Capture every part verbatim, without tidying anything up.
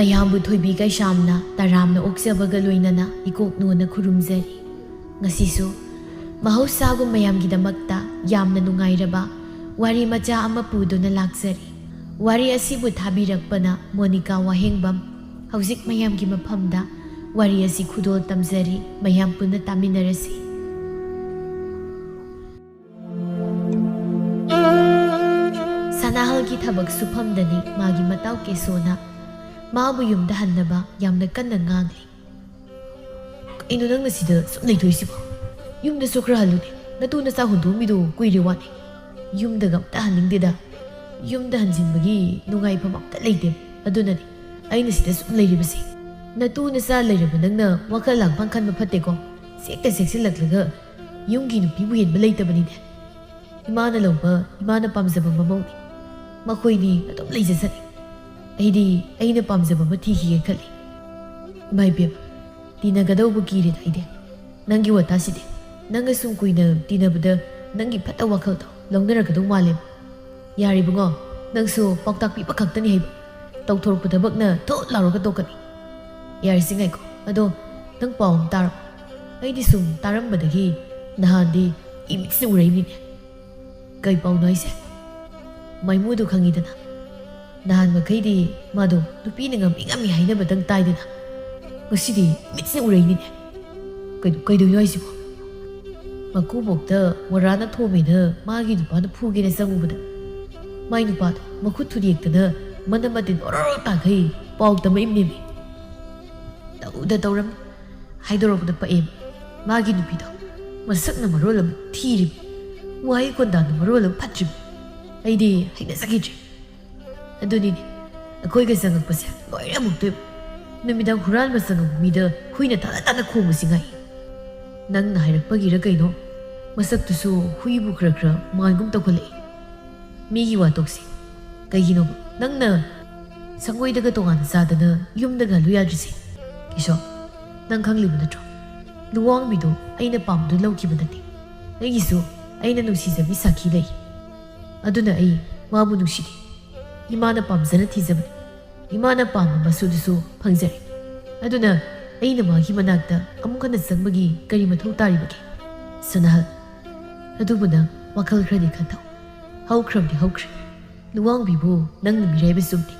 ꯃꯌꯥꯝꯕꯨ ꯊꯣꯏꯕꯤ ꯀꯩꯁꯥꯝꯅ ꯇꯔꯥꯝꯅ ꯑꯣꯛꯆꯕꯒ ꯂꯣꯏꯅꯅ ꯏꯀꯣꯛ ꯅꯣꯟꯅ ꯈꯨꯔꯨꯝꯖꯔꯤ꯫ ꯉꯁꯤꯁꯨ ꯃꯍꯧꯁꯥꯒꯨꯝ ꯃꯌꯥꯝꯒꯤꯗꯃꯛꯇ ꯌꯥꯝꯅ ꯅꯨꯡꯉꯥꯏꯔꯕ ꯋꯥꯔꯤ ꯃꯆꯥ ꯑꯃ ꯄꯨꯗꯨꯅ ꯂꯥꯛꯆꯔꯤ꯫ ꯋꯥꯔꯤ ꯑꯁꯤꯕꯨ ꯊꯥꯕꯤꯔꯛꯄꯅ ꯃꯣꯅꯤꯀꯥ ꯋꯥꯍꯦꯡꯕꯝ꯫ ꯍꯧꯖꯤꯛ ꯃꯌꯥꯝꯒꯤ ꯃꯐꯝꯗ ꯋꯥꯔꯤ ꯑꯁꯤ ꯈꯨꯗꯣꯜ ꯇꯝꯖꯔꯤ, ꯃꯌꯥꯝ ꯄꯨꯟꯅ ꯇꯥꯃꯤꯟꯅꯔꯁꯤ꯫ ꯁꯅꯥꯍꯜꯒꯤ ꯊꯕꯛ ꯁꯨꯐꯝꯗꯅꯤ ꯃꯥꯒꯤ ꯃꯇꯥꯎ ꯀꯦꯁꯣꯅ ꯃꯥꯕꯨ ꯌꯨꯝꯗ ꯍꯟꯅꯕ ꯌꯥꯝꯅ ꯀꯟꯅ ꯉꯥꯡꯂꯤ꯫ "ꯀꯩꯅꯣ ꯅꯪꯅ ꯁꯤꯗ ꯁꯨꯝ ꯂꯩꯊꯣꯛꯏꯁꯤꯕꯣ? ꯌꯨꯝꯗꯁꯨ ꯈꯔ ꯍꯜꯂꯨꯅꯦ꯫ ꯅꯇꯨ ꯅꯆꯥ ꯍꯨꯟꯗꯣꯛꯑꯝꯃꯤꯗꯣ ꯀꯨꯏꯔꯦ ꯋꯥꯅꯤ꯫ ꯌꯨꯝꯗꯒ ꯑꯝꯇ ꯍꯟꯅꯤꯡꯗꯦꯗ꯫ ꯌꯨꯝꯗ ꯍꯟꯖꯤꯟꯕꯒꯤ ꯅꯨꯡꯉꯥꯏꯐꯝ ꯑꯝꯇ ꯂꯩꯇꯦ꯫ ꯑꯗꯨꯅꯅꯤ ꯑꯩꯅ ꯁꯤꯗ ꯁꯨꯝ ꯂꯩꯔꯤꯕꯁꯤ꯫ ꯅꯇꯨ ꯅꯆꯥ ꯂꯩꯔꯕ ꯅꯪꯅ ꯋꯥꯈꯜ ꯂꯥꯡꯐꯝ ꯈꯟꯕ ꯐꯠꯇꯦꯀꯣ꯫ ꯁꯦꯛꯇ ꯁꯦꯛꯆꯜꯂꯛꯂꯒ ꯌꯨꯝꯒꯤ ꯅꯨꯄꯤꯕꯨ ꯍꯦꯟꯕ ꯂꯩꯇꯕꯅꯤꯅꯦ꯫ ꯏꯃꯥꯅ ꯂꯧꯕ, ꯏꯃꯥꯅ ꯄꯥꯝꯖꯕ ꯃꯃꯧꯅꯤ꯫ ꯃꯈꯣꯏꯅꯤ ꯑꯗꯨꯝ ꯂꯩꯖꯁꯅꯤ꯫ ꯑꯩꯗꯤ ꯑꯩꯅ ꯄꯥꯝꯖꯕ ꯑꯃ ꯊꯤꯈꯤꯒꯦ ꯈꯜꯂꯤ꯫" "ꯏꯃꯥ ꯏꯕꯦꯝꯃ, ꯇꯤꯟꯅꯒꯗꯧꯕ ꯀꯤꯔꯦꯗ ꯑꯩꯗꯤ꯫ ꯅꯪꯒꯤ ꯋꯥꯇꯥꯁꯤꯗꯤ꯫ ꯅꯪꯒ ꯁꯨꯝ ꯀꯨꯏꯅ ꯇꯤꯟꯅꯕꯗ ꯅꯪꯒꯤ ꯐꯠꯇ ꯋꯥꯈꯜꯗꯣ ꯂꯧꯅꯔꯛꯀꯗꯧ ꯃꯥꯜꯂꯦ꯫ ꯌꯥꯔꯦ ꯏꯕꯨꯡꯉꯣ, ꯅꯪꯁꯨ ꯄꯥꯎꯇꯥꯛ ꯄꯤꯕ ꯈꯛꯇꯅꯤ ꯍꯩꯕ꯫ ꯇꯧꯊꯣꯔꯛꯄ ꯊꯕꯛꯅ ꯊꯣꯠ ꯂꯥꯎꯔꯒ ꯇꯣꯛꯀꯅꯤ꯫ ꯌꯥꯔꯦꯁꯦ, ꯉꯥꯏꯈꯣ꯫ ꯑꯗꯣ ꯅꯪ ꯄꯥꯎ ꯑꯃ ꯇꯥꯔꯕ? ꯑꯩꯗꯤ ꯁꯨꯝ ꯇꯥꯔꯝꯕꯗꯒꯤ ꯅꯍꯥꯟꯗꯤ ꯏꯃꯤꯠꯁꯤꯅ ꯎꯔꯛꯏꯅꯤꯅꯦ꯫" "ꯀꯩ ꯄꯥꯎꯅꯣ ꯍꯥꯏꯁꯦ?" "ꯃꯥꯏꯃꯨꯗꯣ ꯈꯪꯉꯤꯗꯅ꯫ ꯅꯍꯥꯟ ꯃꯈꯩꯗꯤ ꯃꯥꯗꯣ ꯅꯨꯄꯤꯅ ꯉꯝꯃꯤ ꯉꯝꯃꯤ ꯍꯥꯏꯅꯕꯗꯪ ꯇꯥꯏꯗꯅ꯫ ꯉꯁꯤꯗꯤ ꯃꯤꯠꯁꯤꯅ ꯎꯔꯛꯏꯅꯤꯅꯦ꯫ ꯀꯩꯅꯣ, ꯀꯩꯗꯧꯅꯣ ꯍꯥꯏꯁꯤꯕꯣ?" "ꯃꯀꯨꯕꯣꯛꯇ ꯃꯣꯔꯥꯅ ꯊꯣꯝꯃꯦꯅ ꯃꯥꯒꯤ ꯅꯨꯄꯥꯅ ꯐꯨꯒꯦꯅ ꯆꯪꯉꯨꯕꯗ, ꯃꯥꯏ ꯅꯨꯄꯥꯗꯣ ꯃꯈꯨꯠ ꯊꯨꯗꯦꯛꯇꯅ ꯃꯅꯝ ꯃꯇꯤꯟ ꯑꯣꯔꯣꯔꯣ ꯇꯥꯈꯩ ꯄꯥꯎ ꯇꯝꯃꯛꯏꯕꯅꯦꯃꯤ꯫ ꯇꯧꯗ ꯇꯧꯔꯝ ꯍꯥꯏꯗꯣꯔꯛꯄꯗ ꯄꯛꯑꯦ꯫ ꯃꯥꯒꯤ ꯅꯨꯄꯤꯗꯣ ꯃꯁꯛꯅ ꯃꯔꯣꯜ ꯑꯃ ꯊꯤꯔꯤꯕ, ꯋꯥꯍꯩ ꯈꯣꯟꯗꯥꯅ ꯃꯔꯣꯜ ꯑꯃ ꯐꯠꯇ꯭ꯔꯤꯕ꯫ ꯑꯩꯗꯤ ꯍꯩꯅꯖꯈꯤꯗ꯭ꯔꯦ꯫ ꯑꯗꯨꯅꯤꯅꯦ, ꯑꯩꯈꯣꯏꯒ ꯆꯪꯉꯛꯄꯁꯦ ꯂꯣꯏꯔꯦ ꯑꯃꯨꯛꯇꯣꯏꯕ꯫ ꯅꯨꯃꯤꯗꯥꯡ ꯍꯨꯔꯥꯟꯕ ꯆꯪꯉꯛꯄ ꯃꯤꯗ ꯍꯨꯏꯅ ꯇꯥꯅ ꯇꯥꯅ ꯈꯣꯡꯕꯁꯤ ꯉꯥꯏ꯫ ꯅꯪꯅ ꯍꯥꯏꯔꯛꯄꯒꯤꯔ ꯀꯩꯅꯣ, ꯃꯁꯛꯇꯨꯁꯨ ꯍꯨꯏꯕꯨ ꯈꯔ ꯈꯔ ꯃꯥꯟꯒꯨꯝ ꯇꯧꯈꯠꯂꯛꯏ꯫ ꯃꯤꯒꯤ ꯋꯥ ꯇꯣꯛꯁꯤ꯫ ꯀꯩꯒꯤꯅꯣꯕ ꯅꯪꯅ ꯁꯪꯒꯣꯏꯗꯒ ꯇꯣꯉꯥꯟꯅ ꯆꯥꯗꯅ ꯌꯨꯝꯗꯒ ꯍꯜꯂꯨ ꯌꯥꯗ꯭ꯔꯤꯁꯦ? ꯀꯤꯁꯣ, ꯅꯪ ꯈꯪꯂꯤꯕ ꯅꯠꯇ꯭ꯔꯣ? ꯂꯨꯋꯥꯡꯕꯤꯗꯣ ꯑꯩꯅ ꯄꯥꯝꯗꯨꯅ ꯂꯧꯈꯤꯕ ꯅꯠꯇꯦ꯫ ꯑꯩꯒꯤꯁꯨ ꯑꯩꯅ ꯅꯨꯡꯁꯤꯖꯕꯤ ꯁꯥꯈꯤ ꯂꯩ꯫ ꯑꯗꯨꯅ ꯑꯩ ꯃꯥꯕꯨ ꯅꯨꯡꯁꯤꯗꯦ꯫ ꯏꯃꯥꯅ ꯄꯥꯝꯖꯅ ꯊꯤꯖꯕꯅꯤ꯫ ꯏꯃꯥꯅ ꯄꯥꯝꯕ ꯃꯆꯨꯗꯨꯁꯨ ꯐꯪꯖꯔꯦ꯫ ꯑꯗꯨꯅ ꯑꯩꯅ ꯃꯥꯒꯤ ꯃꯅꯥꯛꯇ ꯑꯃꯨꯛ ꯍꯟꯅ ꯆꯪꯕꯒꯤ ꯀꯔꯤ ꯃꯊꯧ ꯇꯥꯔꯤꯕꯒꯦ? ꯁꯅꯥꯍꯜ, ꯑꯗꯨꯕꯨ ꯅꯪ ꯋꯥꯈꯜ ꯈꯔꯗꯤ ꯈꯟꯊꯧ꯫ ꯍꯧꯈ꯭ꯔꯕꯗꯤ ꯍꯧꯈ꯭ꯔꯦ꯫ ꯂꯨꯋꯥꯡꯕꯤꯕꯨ ꯅꯪꯅ ꯃꯤꯔꯥꯏꯕ ꯆꯨꯝꯗꯦ꯫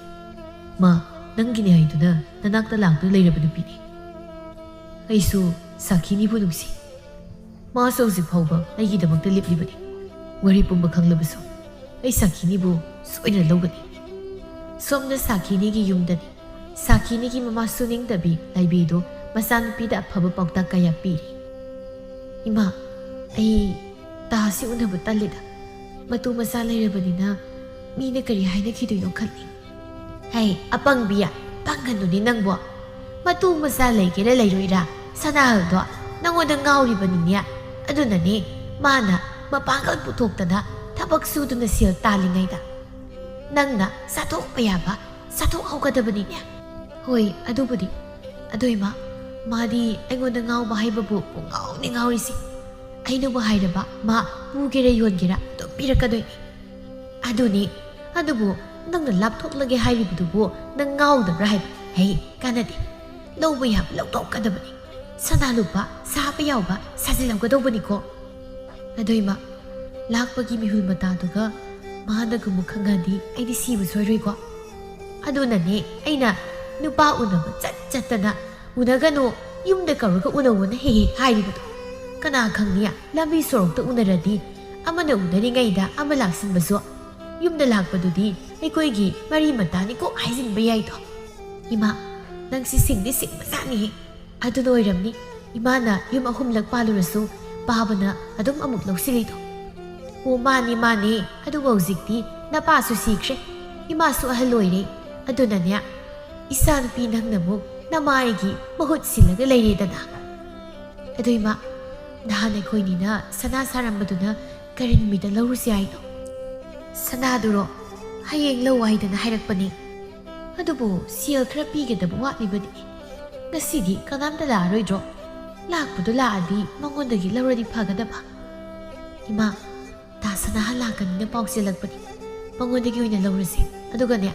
ꯃꯥ ꯅꯪꯒꯤꯅꯤ ꯍꯥꯏꯗꯨꯅ ꯅꯅꯥꯛꯇ ꯂꯥꯛꯇꯨꯅ ꯂꯩꯔꯕ ꯅꯨꯄꯤꯅꯤ꯫ ꯑꯩꯁꯨ ꯁꯥꯈꯤꯅꯤꯕꯨ ꯅꯨꯡꯁꯤ꯫ ꯃꯥꯁꯨ ꯍꯧꯖꯤꯛ ꯐꯥꯎꯕ ꯑꯩꯒꯤꯗꯃꯛꯇ ꯂꯦꯞꯂꯤꯕꯅꯤ꯫ ꯋꯥꯔꯤ ꯄꯨꯝꯕ ꯈꯪꯂꯕꯁꯨ ꯑꯩ ꯁꯥꯈꯤꯅꯤꯕꯨ ꯁꯣꯏꯗꯅ ꯂꯧꯒꯅꯤ꯫ ꯁꯣꯝꯗ ꯁꯥꯈꯤꯅꯤꯒꯤ ꯌꯨꯝꯗꯅꯤ꯫ ꯁꯥꯈꯤꯅꯤꯒꯤ ꯃꯃꯥ ꯁꯨꯅꯤꯡꯗꯕꯤ ꯂꯥꯏꯕꯤꯗꯨ ꯃꯆꯥꯅꯨꯄꯤꯗ ꯑꯐꯕ ꯄꯥꯎꯇꯥꯛ ꯀꯌꯥ ꯄꯤꯔꯤ꯫ ꯏꯃꯥ, ꯑꯩ ꯇꯥꯁꯤ ꯎꯅꯕ ꯇꯜꯂꯤꯗ꯫ ꯃꯇꯨ ꯃꯆꯥ ꯂꯩꯔꯕꯅꯤꯅ ꯃꯤꯅ ꯀꯔꯤ ꯍꯥꯏꯅꯈꯤꯗꯣꯏꯅꯣ ꯈꯜꯂꯤ꯫ ꯍꯩ, ꯑꯄꯪꯕꯤ, ꯄꯪꯒꯅꯨꯅꯦ ꯅꯪꯕꯣ꯫ ꯃꯇꯨ ꯃꯆꯥ ꯂꯩꯒꯦꯔꯥ ꯂꯩꯔꯣꯏꯔꯥ, ꯁꯅꯥꯍꯜꯗꯣ ꯅꯪꯉꯣꯟꯗ ꯉꯥꯎꯔꯤꯕꯅꯤꯅꯦ꯫ ꯑꯗꯨꯅꯅꯦ ꯃꯥꯅ ꯃꯄꯥꯡꯒꯜ ꯄꯨꯊꯣꯛꯇꯅ ꯊꯕꯛ ꯁꯨꯗꯨꯅ ꯁꯦꯜ ꯇꯥꯜꯂꯤꯉꯩꯗ ꯅꯪꯅ ꯆꯥꯊꯣꯛꯄ ꯌꯥꯕ ꯆꯥꯊꯣꯛꯍꯧꯒꯗꯕꯅꯤꯅꯦ꯫ ꯍꯣꯏ, ꯑꯗꯨꯕꯨꯗꯤ꯫ ꯑꯗꯣ ꯏꯃꯥ, ꯃꯥꯗꯤ ꯑꯩꯉꯣꯟꯗ ꯉꯥꯎꯕ ꯍꯥꯏꯕꯕꯨ ꯄꯨꯡꯉꯥꯎꯅꯦ ꯉꯥꯎꯔꯤꯁꯦ꯫ ꯑꯩꯅꯕꯨ ꯍꯥꯏꯔꯕ ꯃꯥ ꯄꯨꯒꯦꯔꯥ ꯌꯣꯟꯒꯦꯔꯥ ꯑꯗꯨꯝ ꯄꯤꯔꯛꯀꯗꯣꯏꯅꯤ꯫ ꯑꯗꯨꯅꯤ꯫ ꯑꯗꯨꯕꯨ ꯅꯪꯅ ꯂꯥꯞꯊꯣꯛꯂꯒꯦ ꯍꯥꯏꯔꯤꯕꯗꯨꯕꯨ ꯅꯪ ꯉꯥꯎꯗꯕ꯭ꯔꯥ ꯍꯥꯏꯕ? ꯍꯩ, ꯀꯥꯟꯅꯗꯦ꯫ ꯂꯧꯕ ꯌꯥꯕ ꯂꯧꯊꯣꯛꯀꯗꯕꯅꯤ꯫ ꯁꯅꯥ ꯂꯨꯄꯥ ꯁꯥꯕ ꯌꯥꯎꯕ ꯁꯥꯖꯤꯜꯍꯧꯒꯗꯧꯕꯅꯤꯀꯣ꯫ ꯑꯗꯣ ꯏꯃꯥ, ꯂꯥꯛꯄꯒꯤ ꯃꯤꯍꯨꯜ ꯃꯇꯥꯗꯨꯒ ꯃꯥꯅꯒ ꯑꯃꯨꯛ ꯈꯪꯉꯗꯤ ꯑꯩꯗꯤ ꯁꯤꯕ ꯁꯣꯏꯔꯣꯏꯀꯣ꯫ ꯑꯗꯨꯅꯅꯦ ꯑꯩꯅ ꯅꯨꯄꯥ ꯎꯅꯕ ꯆꯠ ꯆꯠꯇꯅ "ꯎꯅꯒꯅꯨ, ꯌꯨꯝꯗ ꯀꯧꯔꯒ ꯎꯅꯧꯑꯣꯅ" ꯍꯦꯛ ꯍꯦꯛ ꯍꯥꯏꯔꯤꯕꯗꯣ꯫ ꯀꯅꯥ ꯈꯪꯅꯤ, ꯂꯝꯕꯤ ꯁꯣꯔꯣꯛꯇ ꯎꯅꯔꯗꯤ ꯑꯃꯅ ꯎꯅꯔꯤꯉꯩꯗ ꯑꯃ ꯂꯥꯛꯁꯤꯟꯕꯁꯨ꯫ ꯌꯨꯝꯗ ꯂꯥꯛꯄꯗꯨꯗꯤ ꯑꯩꯈꯣꯏꯒꯤ ꯃꯔꯤ ꯃꯇꯥꯅꯤ ꯀꯣꯛ ꯍꯥꯏꯖꯤꯟꯕ ꯌꯥꯏꯗꯣ꯫ ꯏꯃꯥ, ꯅꯪꯁꯤ ꯁꯤꯡꯗꯤ ꯁꯤꯡꯕꯖꯥꯠꯅꯤꯍꯦ꯫ ꯑꯗꯨꯅ ꯑꯣꯏꯔꯝꯅꯤ ꯏꯃꯥꯅ ꯌꯨꯝ ꯑꯍꯨꯝꯂꯛ ꯄꯥꯜꯂꯨꯔꯁꯨ ꯄꯥꯕꯅ ꯑꯗꯨꯝ ꯑꯃꯨꯛ ꯂꯧꯁꯤꯜꯂꯤꯗꯣ꯫ ꯑꯣ, ꯃꯥꯅꯤ, ꯃꯥꯅꯤ꯫ ꯑꯗꯨꯕꯨ ꯍꯧꯖꯤꯛꯇꯤ ꯅꯄꯥꯁꯨ ꯁꯤꯈ꯭ꯔꯦ, ꯏꯃꯥꯁꯨ ꯑꯍꯜ ꯑꯣꯏꯔꯦ꯫ ꯑꯗꯨꯅꯅꯦ, ꯏꯆꯥꯅꯨꯄꯤ ꯅꯪꯅ ꯑꯃꯨꯛ ꯅꯃꯥꯏꯒꯤ ꯃꯍꯨꯠ ꯁꯤꯜꯂꯒ ꯂꯩꯔꯦꯗꯅ꯫ ꯑꯗꯨ ꯏꯃꯥ, ꯅꯍꯥꯟ ꯑꯩꯈꯣꯏꯅꯤꯅ ꯁꯅꯥ ꯁꯥꯔꯝꯕꯗꯨꯅ ꯀꯔꯤ ꯅꯨꯃꯤꯠꯇ ꯂꯧꯔꯨꯁꯤ ꯍꯥꯏꯅꯣ? ꯁꯅꯥꯗꯨꯔꯣ? ꯍꯌꯦꯡ ꯂꯧ ꯍꯥꯏꯗꯅ ꯍꯥꯏꯔꯛꯄꯅꯤ꯫ ꯑꯗꯨꯕꯨ ꯁꯦꯜ ꯈꯔ ꯄꯤꯒꯗꯕ ꯋꯥꯠꯂꯤꯕꯅꯤ꯫ ꯉꯁꯤꯗꯤ ꯀꯅꯥꯝꯇ ꯂꯥꯛꯑꯔꯣꯏꯗ꯭ꯔꯣ? ꯂꯥꯛꯄꯗꯣ ꯂꯥꯛꯑꯗꯤ ꯃꯉꯣꯟꯗꯒꯤ ꯂꯧꯔꯗꯤ ꯐꯒꯗꯕ꯫ ꯏꯃꯥ, ꯗꯥ ꯁꯅꯥꯍꯜ ꯂꯥꯛꯀꯅꯤꯅ ꯄꯥꯎ ꯆꯦꯜꯂꯛꯄꯅꯤ꯫ ꯃꯉꯣꯟꯗꯒꯤ ꯑꯣꯏꯅ ꯂꯧꯔꯁꯤ꯫ ꯑꯗꯨꯒꯅꯦ,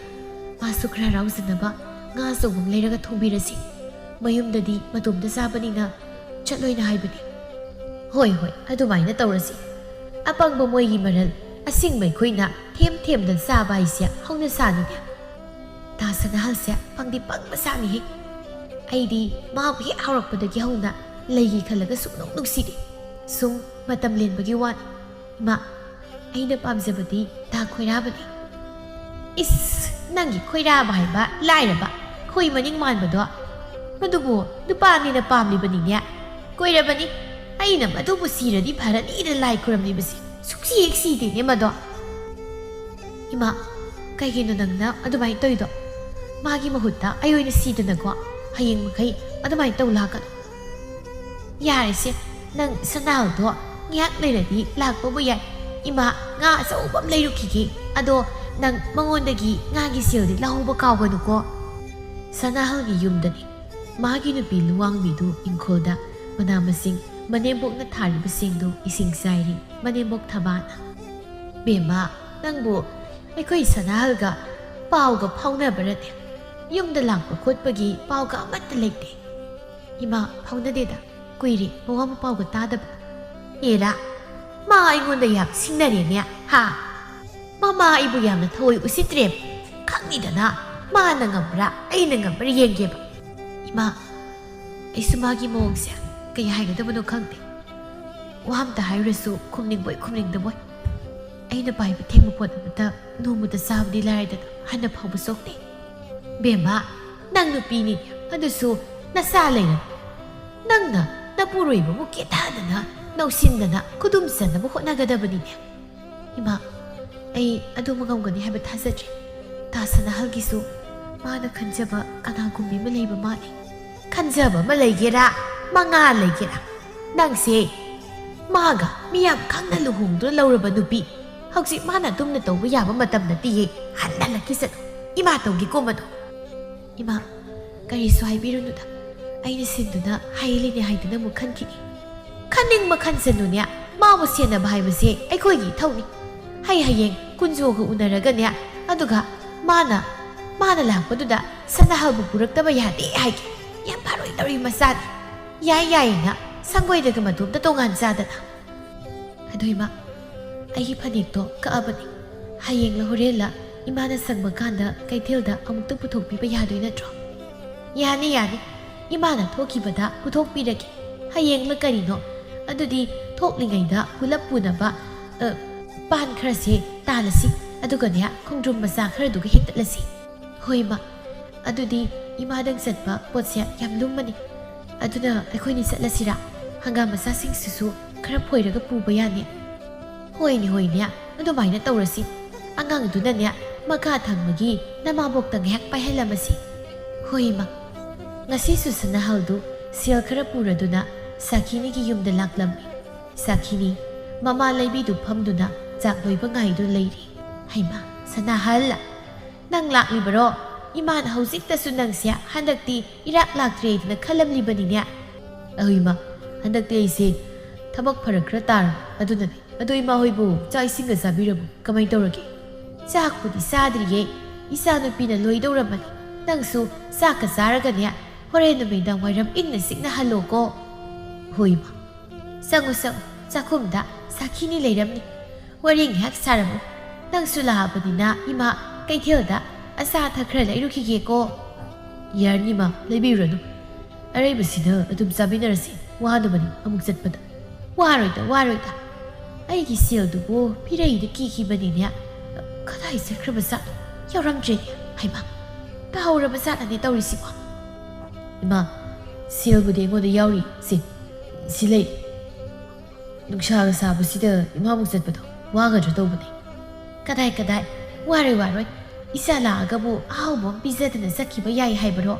ꯃꯥꯁꯨ ꯈꯔ ꯍꯔꯥꯎꯖꯅꯕ ꯉꯥ ꯑꯆꯧꯕ ꯑꯃ ꯂꯩꯔꯒ ꯊꯣꯡꯕꯤꯔꯁꯤ꯫ ꯃꯌꯨꯝꯗꯗꯤ ꯃꯇꯣꯝꯇ ꯆꯥꯕꯅꯤꯅ ꯆꯠꯂꯣꯏꯅ ꯍꯥꯏꯕꯅꯤ꯫ ꯍꯣꯏ, ꯍꯣꯏ, ꯑꯗꯨꯃꯥꯏꯅ ꯇꯧꯔꯁꯤ꯫ ꯑꯄꯪꯕ ꯃꯣꯏꯒꯤ ꯃꯔꯜ, ꯑꯁꯤꯡꯕ ꯑꯩꯈꯣꯏꯅ ꯊꯦꯝ ꯊꯦꯝꯗ ꯆꯥꯕ ꯍꯥꯏꯁꯦ ꯍꯧꯅ ꯁꯥꯅꯤꯅꯦ꯫ ꯇꯥ ꯁꯅꯥꯍꯜꯁꯦ ꯄꯪꯗꯤ ꯄꯪꯕ ꯖꯥꯠꯅꯤꯍꯦ꯫ ꯑꯩꯗꯤ ꯃꯥꯕꯨ ꯍꯦꯛ ꯍꯧꯔꯛꯄꯗꯒꯤ ꯍꯧꯅ ꯂꯩꯒꯦ ꯈꯜꯂꯒ ꯁꯨꯡꯅꯨꯡ ꯅꯨꯡꯁꯤꯗꯦ꯫ ꯁꯨꯝ ꯃꯇꯝ ꯂꯦꯟꯕꯒꯤ ꯋꯥꯅꯤ꯫ ꯏꯃꯥ, ꯑꯩꯅ ꯄꯥꯝꯖꯕꯗꯤ ꯇꯥ ꯈꯣꯏꯔꯥꯕꯅꯤ꯫ ꯏꯁ, ꯅꯪꯒꯤ ꯈꯣꯏꯔꯥꯕ ꯍꯥꯏꯕ ꯂꯥꯏꯔꯕ ꯈꯣꯏ ꯃꯅꯤꯡ ꯃꯥꯟꯕꯗꯣ, ꯃꯗꯨꯕꯨ ꯅꯨꯄꯥꯅꯤꯅ ꯄꯥꯝꯂꯤꯕꯅꯤꯅꯦ꯫ ꯀꯣꯏꯔꯕꯅꯤ꯫ ꯑꯩꯅ ꯃꯗꯨꯕꯨ ꯁꯤꯔꯗꯤ ꯐꯔꯅꯤꯅ ꯂꯥꯏ ꯈꯨꯔꯝꯂꯤꯕꯁꯤ ꯁꯨꯛꯁꯤ ꯍꯦꯛ ꯁꯤꯗꯦꯅꯦ ꯃꯗꯣ꯫ ꯏꯃꯥ, ꯀꯩꯒꯤꯅꯣ ꯅꯪꯅ ꯑꯗꯨꯃꯥꯏꯅ ꯇꯧꯔꯤꯗꯣ? ꯃꯥꯒꯤ ꯃꯍꯨꯠꯇ ꯑꯩ ꯑꯣꯏꯅ ꯁꯤꯗꯅꯀꯣ꯫ ꯍꯌꯦꯡ ꯃꯈꯩ ꯑꯗꯨꯃꯥꯏꯅ ꯇꯧ ꯂꯥꯛꯀꯅꯨ꯫ ꯌꯥꯔꯦꯁꯦ, ꯅꯪ ꯁꯅꯥꯍꯜꯗꯣ ꯉꯥꯏꯍꯥꯛ ꯂꯩꯔꯗꯤ ꯂꯥꯛꯄꯕꯨ ꯌꯥꯏ꯫ ꯏꯃꯥ, ꯉꯥ ꯑꯆꯧꯕ ꯑꯃ ꯂꯩꯔꯨꯈꯤꯒꯦ꯫ ꯑꯗꯣ ꯅꯪ ꯃꯉꯣꯟꯗꯒꯤ ꯉꯥꯒꯤ ꯁꯦꯜꯗꯤ ꯂꯧꯍꯧꯕ ꯀꯥꯎꯒꯅꯨꯀꯣ꯫ ꯁꯅꯥꯍꯜꯒꯤ ꯌꯨꯝꯗꯅꯤ꯫ ꯃꯥꯒꯤ ꯅꯨꯄꯤ ꯂꯨꯋꯥꯡꯕꯤꯗꯨ ꯏꯪꯈꯣꯜꯗ ꯃꯅꯥ ꯃꯁꯤꯡ ꯃꯅꯦꯝꯕꯣꯛꯅ ꯊꯥꯔꯤꯕꯁꯤꯡꯗꯨ ꯏꯁꯤꯡ ꯆꯥꯏꯔꯤ꯫ ꯃꯅꯦꯝꯕꯣꯛ ꯊꯕꯥꯅ, "ꯕꯦꯝꯃ, ꯅꯪꯕꯨ ꯑꯩꯈꯣꯏ ꯁꯅꯥꯍꯜꯒ ꯄꯥꯎꯒ ꯐꯥꯎꯅꯕ꯭ꯔꯅꯦ? ꯌꯨꯝꯗ ꯂꯥꯛꯄ ꯈꯣꯠꯄꯒꯤ ꯄꯥꯎꯒ ꯑꯃꯠꯇ ꯂꯩꯇꯦ꯫" "ꯏꯃꯥ, ꯐꯥꯎꯅꯗꯦꯗ꯫ ꯀꯨꯏꯔꯦ ꯃꯋꯥ ꯃꯄꯥꯎꯒ ꯇꯥꯗꯕ꯫" "ꯑꯦꯔꯥ, ꯃꯥ ꯑꯩꯉꯣꯟꯗ ꯌꯥꯝ ꯁꯤꯡꯅꯔꯦꯅꯦ, ꯍꯥ? ꯃꯃꯥ ꯑꯩꯕꯨ ꯌꯥꯝꯅ ꯊꯑꯣꯏ ꯎꯁꯤꯠꯇ꯭ꯔꯦ꯫ ꯈꯪꯅꯤꯗꯅ, ꯃꯥꯅ ꯉꯝꯕ꯭ꯔꯥ, ꯑꯩꯅ ꯉꯝꯕ꯭ꯔꯥ ꯌꯦꯡꯒꯦꯕ꯫" ꯏꯃꯥ, ꯑꯩꯁꯨ ꯃꯥꯒꯤ ꯃꯑꯣꯡꯁꯦ ꯀꯩ ꯍꯥꯏꯒꯗꯕꯅꯣ ꯈꯪꯗꯦ꯫ ꯋꯥ ꯑꯝꯇ ꯍꯥꯏꯔꯨꯔꯁꯨ ꯈꯨꯝꯅꯤꯡꯕꯣꯏ ꯈꯨꯝꯅꯤꯡꯗꯕꯣꯏ꯫ ꯑꯩꯅ ꯄꯥꯏꯕ ꯊꯦꯡꯕ ꯄꯣꯠ ꯑꯃꯇ ꯅꯣꯡꯃꯇ ꯆꯥꯕꯗꯤ ꯂꯥꯏꯔꯗꯅ ꯍꯟꯅ ꯐꯥꯎꯕ ꯁꯣꯛꯇꯦ꯫ "ꯕꯦꯝꯃ, ꯅꯪ ꯅꯨꯄꯤꯅꯤ, ꯑꯗꯨꯁꯨ ꯅꯆꯥ ꯂꯩꯔꯕ ꯅꯪꯅ ꯅꯄꯨꯔꯣꯏꯕꯕꯨ ꯀꯦꯊꯗꯅ, ꯅꯧꯁꯤꯟꯗꯅ, ꯈꯨꯗꯨꯝ ꯆꯟꯅꯕ ꯍꯣꯠꯅꯒꯗꯕꯅꯤꯅꯦ꯫" "ꯏꯃꯥ, ꯑꯩ ꯑꯗꯨꯃ ꯉꯝꯒꯅꯤ ꯍꯥꯏꯕ ꯊꯥꯖꯗ꯭ꯔꯦ꯫ ꯇꯥ ꯁꯅꯥꯍꯜꯒꯤꯁꯨ ꯃꯥꯅ ꯈꯟꯖꯕ ꯀꯅꯥꯒꯨꯝꯕꯤ ꯑꯃ ꯂꯩꯕ ꯃꯥꯜꯂꯤ꯫" "ꯈꯟꯖꯕ ꯑꯃ ꯂꯩꯒꯦꯔꯥ, ꯃꯉꯥ ꯂꯩꯒꯦꯔꯥ, ꯅꯪꯁꯦ ꯃꯥꯒ ꯃꯤꯌꯥꯝ ꯈꯪꯅ ꯂꯨꯍꯣꯡꯗꯨꯅ ꯂꯧꯔꯕ ꯅꯨꯄꯤ꯫ ꯍꯧꯖꯤꯛ ꯃꯥꯅ ꯑꯗꯨꯝꯅ ꯇꯧꯕ ꯌꯥꯕ ꯃꯇꯝ ꯅꯠꯇꯤꯌꯦ꯫ ꯍꯟꯅ ꯍꯜꯂꯛꯈꯤꯁꯅꯨ꯫ ꯏꯃꯥ ꯇꯧꯒꯦꯀꯣ ꯃꯗꯣ꯫" "ꯏꯃꯥ, ꯀꯔꯤꯁꯨ ꯍꯥꯏꯕꯤꯔꯨꯅꯨꯗ꯫ ꯑꯩꯅ ꯁꯤꯟꯗꯨꯅ ꯍꯥꯏꯂꯤꯅꯦ ꯍꯥꯏꯗꯨꯅ ꯑꯃꯨꯛ ꯈꯟꯈꯤꯅꯤ꯫" "ꯈꯟꯅꯤꯡꯕ ꯈꯟꯁꯅꯨꯅꯦ꯫ ꯃꯥꯕꯨ ꯁꯦꯟꯅꯕ ꯍꯥꯏꯕꯁꯦ ꯑꯩꯈꯣꯏꯒꯤ ꯏꯊꯧꯅꯤ꯫ ꯍꯩ ꯍꯌꯦꯡ ꯀꯨꯟꯖꯣꯒ ꯎꯅꯔꯒꯅꯦ, ꯑꯗꯨꯒ ꯃꯥꯅ ꯃꯥꯅ ꯂꯥꯛꯄꯗꯨꯗ ꯁꯅꯥꯍꯜꯕꯨ ꯄꯨꯔꯛꯇꯕ ꯌꯥꯗꯦ ꯍꯥꯏꯒꯦ꯫ ꯌꯥꯝ ꯐꯔꯣꯏꯗꯧꯔꯤ ꯃꯆꯥꯅꯤ꯫ ꯌꯥꯏ ꯌꯥꯏꯌꯦꯅ ꯁꯪꯒꯣꯏꯗꯒ ꯃꯇꯣꯝꯇ ꯇꯣꯉꯥꯟ ꯆꯥꯗꯅ꯫ ꯑꯗꯨ ꯏꯃꯥ, ꯑꯩꯒꯤ ꯐꯅꯦꯛꯇꯣ ꯀꯛꯑꯕꯅꯤ꯫ ꯍꯌꯦꯡꯂ ꯍꯣꯔꯦꯟꯂ ꯏꯃꯥꯅ ꯁꯪꯕ ꯀꯥꯟꯗ ꯀꯩꯊꯦꯜꯗ ꯑꯃꯨꯛꯇ ꯄꯨꯊꯣꯛꯄꯤꯕ ꯌꯥꯗꯣꯏ ꯅꯠꯇ꯭ꯔꯣ? ꯌꯥꯅꯤ, ꯌꯥꯅꯤ꯫ ꯏꯃꯥꯅ ꯊꯣꯛꯈꯤꯕꯗ ꯄꯨꯊꯣꯛꯄꯤꯔꯒꯦ꯫ ꯍꯌꯦꯡꯂ ꯀꯔꯤꯅꯣ? ꯑꯗꯨꯗꯤ ꯊꯣꯛꯂꯤꯉꯩꯗ ꯄꯨꯂꯞ ꯄꯨꯅꯕ, ꯑ, ꯄꯥꯟ ꯈꯔꯁꯦ ꯇꯥꯜꯂꯁꯤ꯫ ꯑꯗꯨꯒꯅꯦ, ꯈꯣꯡꯗ꯭ꯔꯨꯝ ꯃꯆꯥ ꯈꯔꯗꯨꯒ ꯍꯦꯛꯇꯠꯂꯁꯤ꯫ ꯍꯣꯏ, ꯏꯃꯥ꯫ ꯑꯗꯨꯗꯤ ꯏꯃꯥꯗꯪ ꯆꯠꯄ ꯄꯣꯠꯁꯦ ꯌꯥꯝ ꯂꯨꯝꯃꯅꯤ꯫ ꯑꯗꯨꯅ ꯑꯩꯈꯣꯏꯅꯤ ꯆꯠꯂꯁꯤꯔꯥ? ꯍꯪꯒꯥꯝ ꯃꯆꯥꯁꯤꯡꯁꯤꯁꯨ ꯈꯔ ꯐꯣꯏꯔꯒ ꯄꯨꯕ ꯌꯥꯅꯤ꯫ ꯍꯣꯏꯅꯦ, ꯍꯣꯏꯅꯦ, ꯑꯗꯨꯃꯥꯏꯅ ꯇꯧꯔꯁꯤ꯫ ꯑꯉꯥꯡꯗꯨꯅꯅꯦ, ꯃꯈꯥ ꯊꯪꯕꯒꯤ ꯅꯃꯥꯕꯣꯛꯇ ꯉꯥꯏꯍꯥꯛ ꯄꯥꯏꯍꯜꯂꯝꯃꯁꯤ꯫ ꯍꯣꯏ, ꯏꯃꯥ꯫ ꯉꯁꯤꯁꯨ ꯁꯅꯥꯍꯜꯗꯨ ꯁꯦꯜ ꯈꯔ ꯄꯨꯔꯗꯨꯅ ꯁꯥꯈꯤꯅꯤꯒꯤ ꯌꯨꯝꯗ ꯂꯥꯛꯂꯝꯃꯤ꯫ ꯁꯥꯈꯤꯅꯤ ꯃꯃꯥ ꯂꯩꯕꯤꯗꯨ ꯐꯝꯗꯨꯅ ꯆꯥꯛ ꯂꯣꯏꯕ ꯉꯥꯏꯗꯨꯅ ꯂꯩꯔꯤ꯫ ꯍꯩꯃꯥ, ꯁꯅꯥꯍꯜ! ꯅꯪ ꯂꯥꯛꯂꯤꯕꯔꯣ? ꯏꯃꯥꯅ ꯍꯧꯖꯤꯛꯇꯁꯨ ꯅꯪꯁꯦ ꯍꯟꯗꯛꯇꯤ ꯏꯔꯥꯛ ꯂꯥꯛꯇ꯭ꯔꯦꯗꯅ ꯈꯜꯂꯝꯂꯤꯕꯅꯤꯅꯦ꯫ ꯑꯍꯣꯏ ꯏꯃꯥ, ꯍꯟꯗꯛꯇꯤ ꯑꯩꯁꯦ ꯊꯕꯛ ꯐꯔꯛ ꯈꯔ ꯇꯥꯔꯕ ꯑꯗꯨꯅꯅꯦ꯫ ꯑꯗꯣ ꯏꯃꯥ ꯍꯣꯏꯕꯨ ꯆꯥꯛ ꯏꯁꯤꯡꯒ ꯆꯥꯕꯤꯔꯕꯣ? ꯀꯃꯥꯏ ꯇꯧꯔꯒꯦ? ꯆꯥꯛꯄꯨꯗꯤ ꯆꯥꯗ꯭ꯔꯤꯌꯦ꯫ ꯏꯆꯥꯅꯨꯄꯤꯅ ꯂꯣꯏꯗꯧꯔꯕꯅꯤ꯫ ꯅꯪꯁꯨ ꯆꯥꯛꯀ ꯆꯥꯔꯒꯅꯦ, ꯍꯣꯔꯦꯟ ꯅꯨꯃꯤꯗꯥꯡ ꯋꯥꯏꯔꯝ ꯏꯪꯅ ꯆꯤꯛꯅ ꯍꯜꯂꯣꯀꯣ꯫ ꯍꯣꯏ ꯏꯃꯥ꯫ ꯆꯪꯉꯨ, ꯆꯪꯉꯨ, ꯆꯥꯛꯈꯨꯝꯗ ꯁꯥꯈꯤꯅꯤ ꯂꯩꯔꯝꯅꯤ꯫ ꯋꯥꯔꯤ ꯉꯥꯏꯍꯥꯛ ꯁꯥꯔꯝꯃꯨ꯫ ꯅꯪꯁꯨ ꯂꯥꯛꯑꯕꯅꯤꯅ ꯏꯃꯥ ꯀꯩꯊꯦꯜꯗ ꯑꯆꯥ ꯑꯊꯛ ꯈꯔ ꯂꯩꯔꯨꯈꯤꯒꯦꯀꯣ꯫ ꯌꯥꯔꯅꯤ ꯏꯃꯥ, ꯂꯩꯕꯤꯔꯨꯔꯅꯨ꯫ ꯑꯔꯩꯕꯁꯤꯗ ꯑꯗꯨꯝ ꯆꯥꯃꯤꯟꯅꯔꯁꯤ꯫ ꯋꯥꯅꯕꯅꯤ ꯑꯃꯨꯛ ꯆꯠꯄꯗ꯫ ꯋꯥꯔꯣꯏꯗ, ꯋꯥꯔꯣꯏꯗ꯫ ꯑꯩꯒꯤ ꯁꯦꯜꯗꯨꯕꯨ ꯐꯤꯔꯩꯗ ꯀꯤꯈꯤꯕꯅꯤꯅꯦ꯫ ꯀꯗꯥꯏ ꯆꯠꯈ꯭ꯔꯕ ꯖꯥꯠꯅꯣ? ꯌꯥꯎꯔꯝꯗ꯭ꯔꯦꯅꯦ꯫ ꯍꯩꯃꯥ, ꯇꯥꯍꯧꯔꯕ ꯖꯥꯠꯂꯅꯦ ꯇꯧꯔꯤꯁꯤꯕꯣ? ꯏꯃꯥ, ꯁꯦꯜꯕꯨꯗꯤ ꯑꯩꯉꯣꯟꯗ ꯌꯥꯎꯔꯤ꯫ ꯁꯤ, ꯁꯤ ꯂꯩ꯫ ꯅꯨꯡꯁꯥꯒ ꯁꯥꯕꯁꯤꯗ ꯏꯃꯥꯃꯨꯛ ꯆꯠꯄꯗꯣ ꯋꯥꯒꯗ꯭ꯔꯥ ꯇꯧꯕꯅꯦ꯫ ꯀꯗꯥꯏ, ꯀꯗꯥꯏ? ꯋꯥꯔꯣꯏ, ꯋꯥꯔꯣꯏ꯫ ꯏꯆꯥ ꯂꯥꯛꯑꯒꯕꯨ ꯑꯍꯥꯎꯕ ꯑꯃ ꯄꯤꯖꯗꯅ ꯆꯠꯈꯤꯕ ꯌꯥꯏ ꯍꯥꯏꯕꯔꯣ?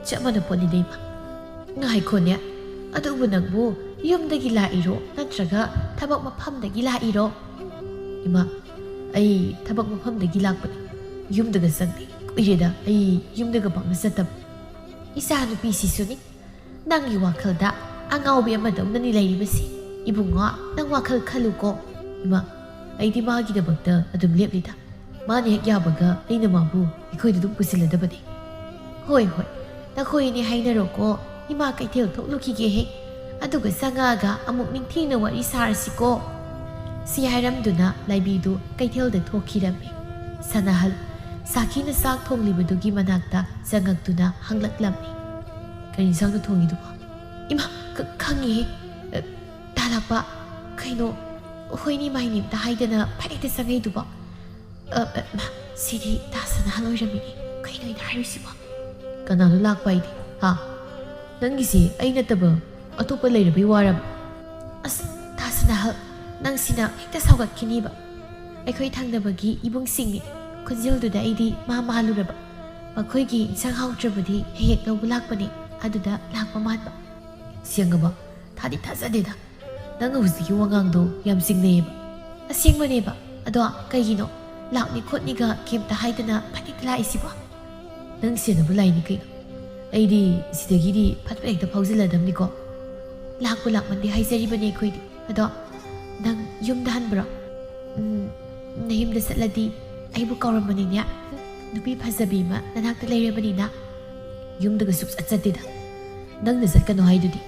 ꯆꯞ ꯃꯥꯟꯅ ꯄꯣꯠꯅꯤꯗ ꯏꯃꯥ꯫ ꯉꯥꯏꯈꯣꯅꯦ, ꯑꯗꯨꯕꯨ ꯅꯪꯕꯨ ꯌꯨꯝꯗꯒꯤ ꯂꯥꯛꯏꯔꯣ ꯅꯠꯇ꯭ꯔꯒ ꯊꯕꯛ ꯃꯐꯝꯗꯒꯤ ꯂꯥꯛꯏꯔꯣ? ꯏꯃꯥ, ꯑꯩ ꯊꯕꯛ ꯃꯐꯝꯗꯒꯤ ꯂꯥꯛꯄꯅꯦ꯫ ꯌꯨꯝꯗꯒ ꯆꯪꯗꯦ꯫ ꯀꯨꯏꯔꯦꯗ ꯑꯩ ꯌꯨꯝꯗꯒ ꯄꯥꯛꯅ ꯆꯠꯇꯕ꯫ ꯏꯆꯥ ꯅꯨꯄꯤꯁꯤꯁꯨꯅꯤ꯫ ꯅꯪꯒꯤ ꯋꯥꯈꯜꯗ ꯑꯉꯥꯎꯕꯤ ꯑꯃꯗꯧꯅꯅꯤ ꯂꯩꯔꯤꯕꯁꯤ꯫ ꯏꯕꯨꯡꯉꯣ, ꯅꯪ ꯋꯥꯈꯜ ꯈꯜꯂꯨꯀꯣ꯫ ꯏꯃꯥ, ꯑꯩꯗꯤ ꯃꯥꯒꯤꯗꯃꯛꯇ ꯑꯗꯨꯝ ꯂꯦꯞꯂꯤꯗ꯫ ꯃꯥꯅ ꯍꯦꯛ ꯌꯥꯕꯒ ꯑꯩꯅ ꯃꯥꯕꯨ ꯑꯩꯈꯣꯏꯗ ꯑꯗꯨꯝ ꯄꯨꯁꯤꯜꯂꯗꯕꯅꯤ꯫ "ꯍꯣꯏ, ꯍꯣꯏ, ꯅꯈꯣꯏ ꯑꯅꯤ ꯍꯥꯏꯅꯔꯣꯀꯣ, ꯏꯃꯥ ꯀꯩꯊꯦꯜ ꯊꯣꯛꯂꯨꯈꯤꯒꯦ ꯍꯦꯛ, ꯑꯗꯨꯒ ꯆꯪꯉꯛꯑꯒ ꯑꯃꯨꯛ ꯅꯤꯡꯊꯤꯅ ꯋꯥꯔꯤ ꯁꯥꯔꯁꯤꯀꯣ"꯫ ꯁꯤ ꯍꯥꯏꯔꯝꯗꯨꯅ ꯂꯥꯏꯕꯤꯗꯨ ꯀꯩꯊꯦꯜꯗ ꯊꯣꯛꯈꯤꯔꯝꯃꯤ꯫ ꯁꯅꯥꯍꯜ ꯁꯥꯈꯤꯅ ꯆꯥꯛ ꯊꯣꯡꯂꯤꯕꯗꯨꯒꯤ ꯃꯅꯥꯛꯇ ꯆꯪꯉꯛꯇꯨꯅ ꯍꯪꯂꯛꯂꯝꯃꯤ꯫ "ꯀꯔꯤ ꯏꯟꯁꯥꯡꯅꯣ ꯊꯣꯡꯉꯤꯗꯨꯕꯣ?" "ꯏꯃꯥ, ꯈ-, ꯈꯪꯉꯤꯍꯦ꯫ ꯑ, ꯇꯥ ꯂꯥꯛꯄ, ꯀꯩꯅꯣ, ꯑꯩꯈꯣꯏꯅꯤ ꯃꯥꯏꯅꯤꯝꯇ ꯍꯥꯏꯗꯅ ꯐꯅꯦꯛꯇ ꯆꯪꯉꯛꯏꯗꯨꯕꯣ?" "ꯑ, ꯑ, ꯃꯥ, ꯁꯤꯗꯤ ꯇꯥ ꯁꯅꯥꯍꯜ ꯑꯣꯏꯔꯝꯃꯤꯅꯦ꯫ ꯀꯩꯅꯣ ꯑꯩꯅ ꯍꯥꯏꯔꯤꯁꯤꯕꯣ?" "ꯀꯅꯥꯅꯣ ꯂꯥꯛꯄ ꯍꯥꯏꯗꯤ? ꯍꯥ? ꯅꯪꯒꯤꯁꯤ ꯑꯩ ꯅꯠꯇꯕ ꯑꯇꯣꯞꯄ ꯂꯩꯔꯕꯩ ꯋꯥꯔꯕ?" "ꯑꯁ, ꯇꯥ ꯁꯅꯥꯍꯜ, ꯅꯪꯁꯤꯅ ꯍꯦꯛꯇ ꯁꯥꯎꯒꯠꯈꯤꯅꯤꯕ꯫ ꯑꯩꯈꯣꯏ ꯊꯪꯅꯕꯒꯤ ꯏꯕꯨꯡꯁꯤꯡꯅꯤ꯫ ꯈꯣꯟꯖꯦꯜꯗꯨꯗ ꯑꯩꯗꯤ ꯃꯥ ꯃꯥꯜꯂꯨꯔꯕ꯫ ꯃꯈꯣꯏꯒꯤ ꯏꯟꯁꯥꯡ ꯍꯥꯎꯇ꯭ꯔꯕꯗꯤ ꯍꯦꯛ ꯍꯦꯛ ꯂꯧꯕ ꯂꯥꯛꯄꯅꯦ꯫ ꯑꯗꯨꯗ ꯂꯥꯛꯄ ꯃꯥꯟꯕ꯫" "ꯁꯦꯡꯉꯕ? ꯊꯥꯗꯤ ꯊꯥꯖꯗꯦꯗ꯫ ꯅꯪ ꯍꯧꯖꯤꯛꯀꯤ ꯋꯥꯉꯥꯡꯗꯣ ꯌꯥꯝ ꯆꯤꯡꯅꯩꯌꯦꯕ꯫" "ꯑꯁꯦꯡꯕꯅꯦꯕ꯫ ꯑꯗꯣ ꯀꯩꯒꯤꯅꯣ? ꯂꯥꯛꯅꯤ ꯈꯣꯠꯅꯤꯒ ꯀꯩꯝꯇ ꯍꯥꯏꯗꯅ ꯐꯅꯦꯛꯇ ꯂꯥꯛꯏꯁꯤꯕꯣ?" "ꯅꯪ ꯁꯦꯟꯅꯕ ꯂꯥꯛꯏꯅꯤ ꯀꯩꯅꯣ꯫ ꯑꯩꯗꯤ ꯁꯤꯗꯒꯤꯗꯤ ꯐꯠ ꯐꯠ ꯍꯦꯛꯇ ꯐꯥꯎꯖꯤꯜꯂꯗꯕꯅꯤꯀꯣ꯫ ꯂꯥꯛꯄꯨ ꯂꯥꯛꯃꯟꯗꯦ ꯍꯥꯏꯖꯔꯤꯕꯅꯦ ꯑꯩꯈꯣꯏꯗꯤ꯫ ꯑꯗꯣ ꯅꯪ ꯌꯨꯝꯗ ꯍꯟꯕ꯭ꯔꯣ?" "ꯎꯝ, ꯅꯌꯨꯝꯗ ꯆꯠꯂꯗꯤ ꯑꯩꯕꯨ ꯀꯥꯎꯔꯝꯕꯅꯤꯅꯦ꯫ ꯅꯨꯄꯤ ꯐꯖꯕꯤ ꯑꯃ ꯅꯅꯥꯛꯇ ꯂꯩꯔꯕꯅꯤꯅ꯫" "ꯌꯨꯝꯗꯒ ꯁꯨꯛꯆꯠ ꯆꯠꯇꯦꯗ꯫ ꯅꯪꯅ ꯆꯠꯀꯅꯣ ꯍꯥꯏꯗꯨꯗꯤ꯫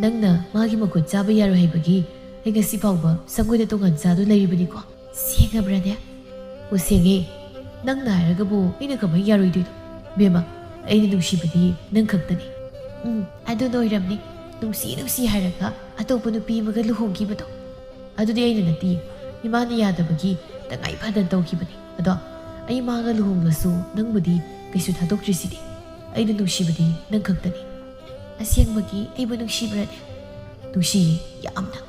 ꯅꯪꯅ ꯃꯥꯒꯤ ꯃꯈꯨꯠ ꯆꯥꯕ ꯌꯥꯔꯣꯏ ꯍꯥꯏꯕꯒꯤ ꯑꯩ ꯉꯁꯤ ꯐꯥꯎꯕ ꯁꯪꯒꯣꯏꯗ ꯇꯣꯉꯥꯟ ꯆꯥꯗꯨꯅ ꯂꯩꯔꯤꯕꯅꯤꯀꯣ꯫" "ꯁꯦꯡꯉꯕ꯭ꯔꯅꯦ?" "ꯑꯣ, ꯁꯦꯡꯉꯦ꯫ ꯅꯪꯅ ꯍꯥꯏꯔꯒꯕꯨ ꯑꯩꯅ ꯀꯃꯥꯏ ꯌꯥꯔꯣꯏꯗꯣꯏꯅꯣ? ꯕꯦꯝꯃ, ꯑꯩꯅ ꯅꯨꯡꯁꯤꯕꯗꯤ ꯅꯪ ꯈꯛꯇꯅꯤ꯫" "ꯎꯝ, ꯑꯗꯨꯅ ꯑꯣꯏꯔꯝꯅꯤ꯫ ꯅꯨꯡꯁꯤ ꯅꯨꯡꯁꯤ ꯍꯥꯏꯔꯒ ꯑꯇꯣꯞꯄ ꯅꯨꯄꯤ ꯑꯃꯒ ꯂꯨꯍꯣꯡꯈꯤꯕꯗꯣ꯫" "ꯑꯗꯨꯗꯤ ꯑꯩꯅ ꯅꯠꯇꯦ, ꯏꯃꯥꯅ ꯌꯥꯗꯕꯒꯤ ꯇꯉꯥꯏ ꯐꯗꯅ ꯇꯧꯈꯤꯕꯅꯤ꯫ ꯑꯗꯣ ꯑꯩ ꯃꯥꯒ ꯂꯨꯍꯣꯡꯂꯁꯨ ꯅꯪꯕꯨꯗꯤ ꯀꯩꯁꯨ ꯊꯥꯗꯣꯛꯇ꯭ꯔꯤꯁꯤꯗꯤ꯫ ꯑꯩꯅ ꯅꯨꯡꯁꯤꯕꯗꯤ ꯅꯪ ꯈꯛꯇꯅꯤ꯫" "ꯑꯁꯦꯡꯕꯒꯤ ꯑꯩꯕꯨ ꯅꯨꯡꯁꯤꯕ꯭ꯔꯅꯦ?" "ꯅꯨꯡꯁꯤꯌꯦ, ꯌꯥꯝꯅ꯫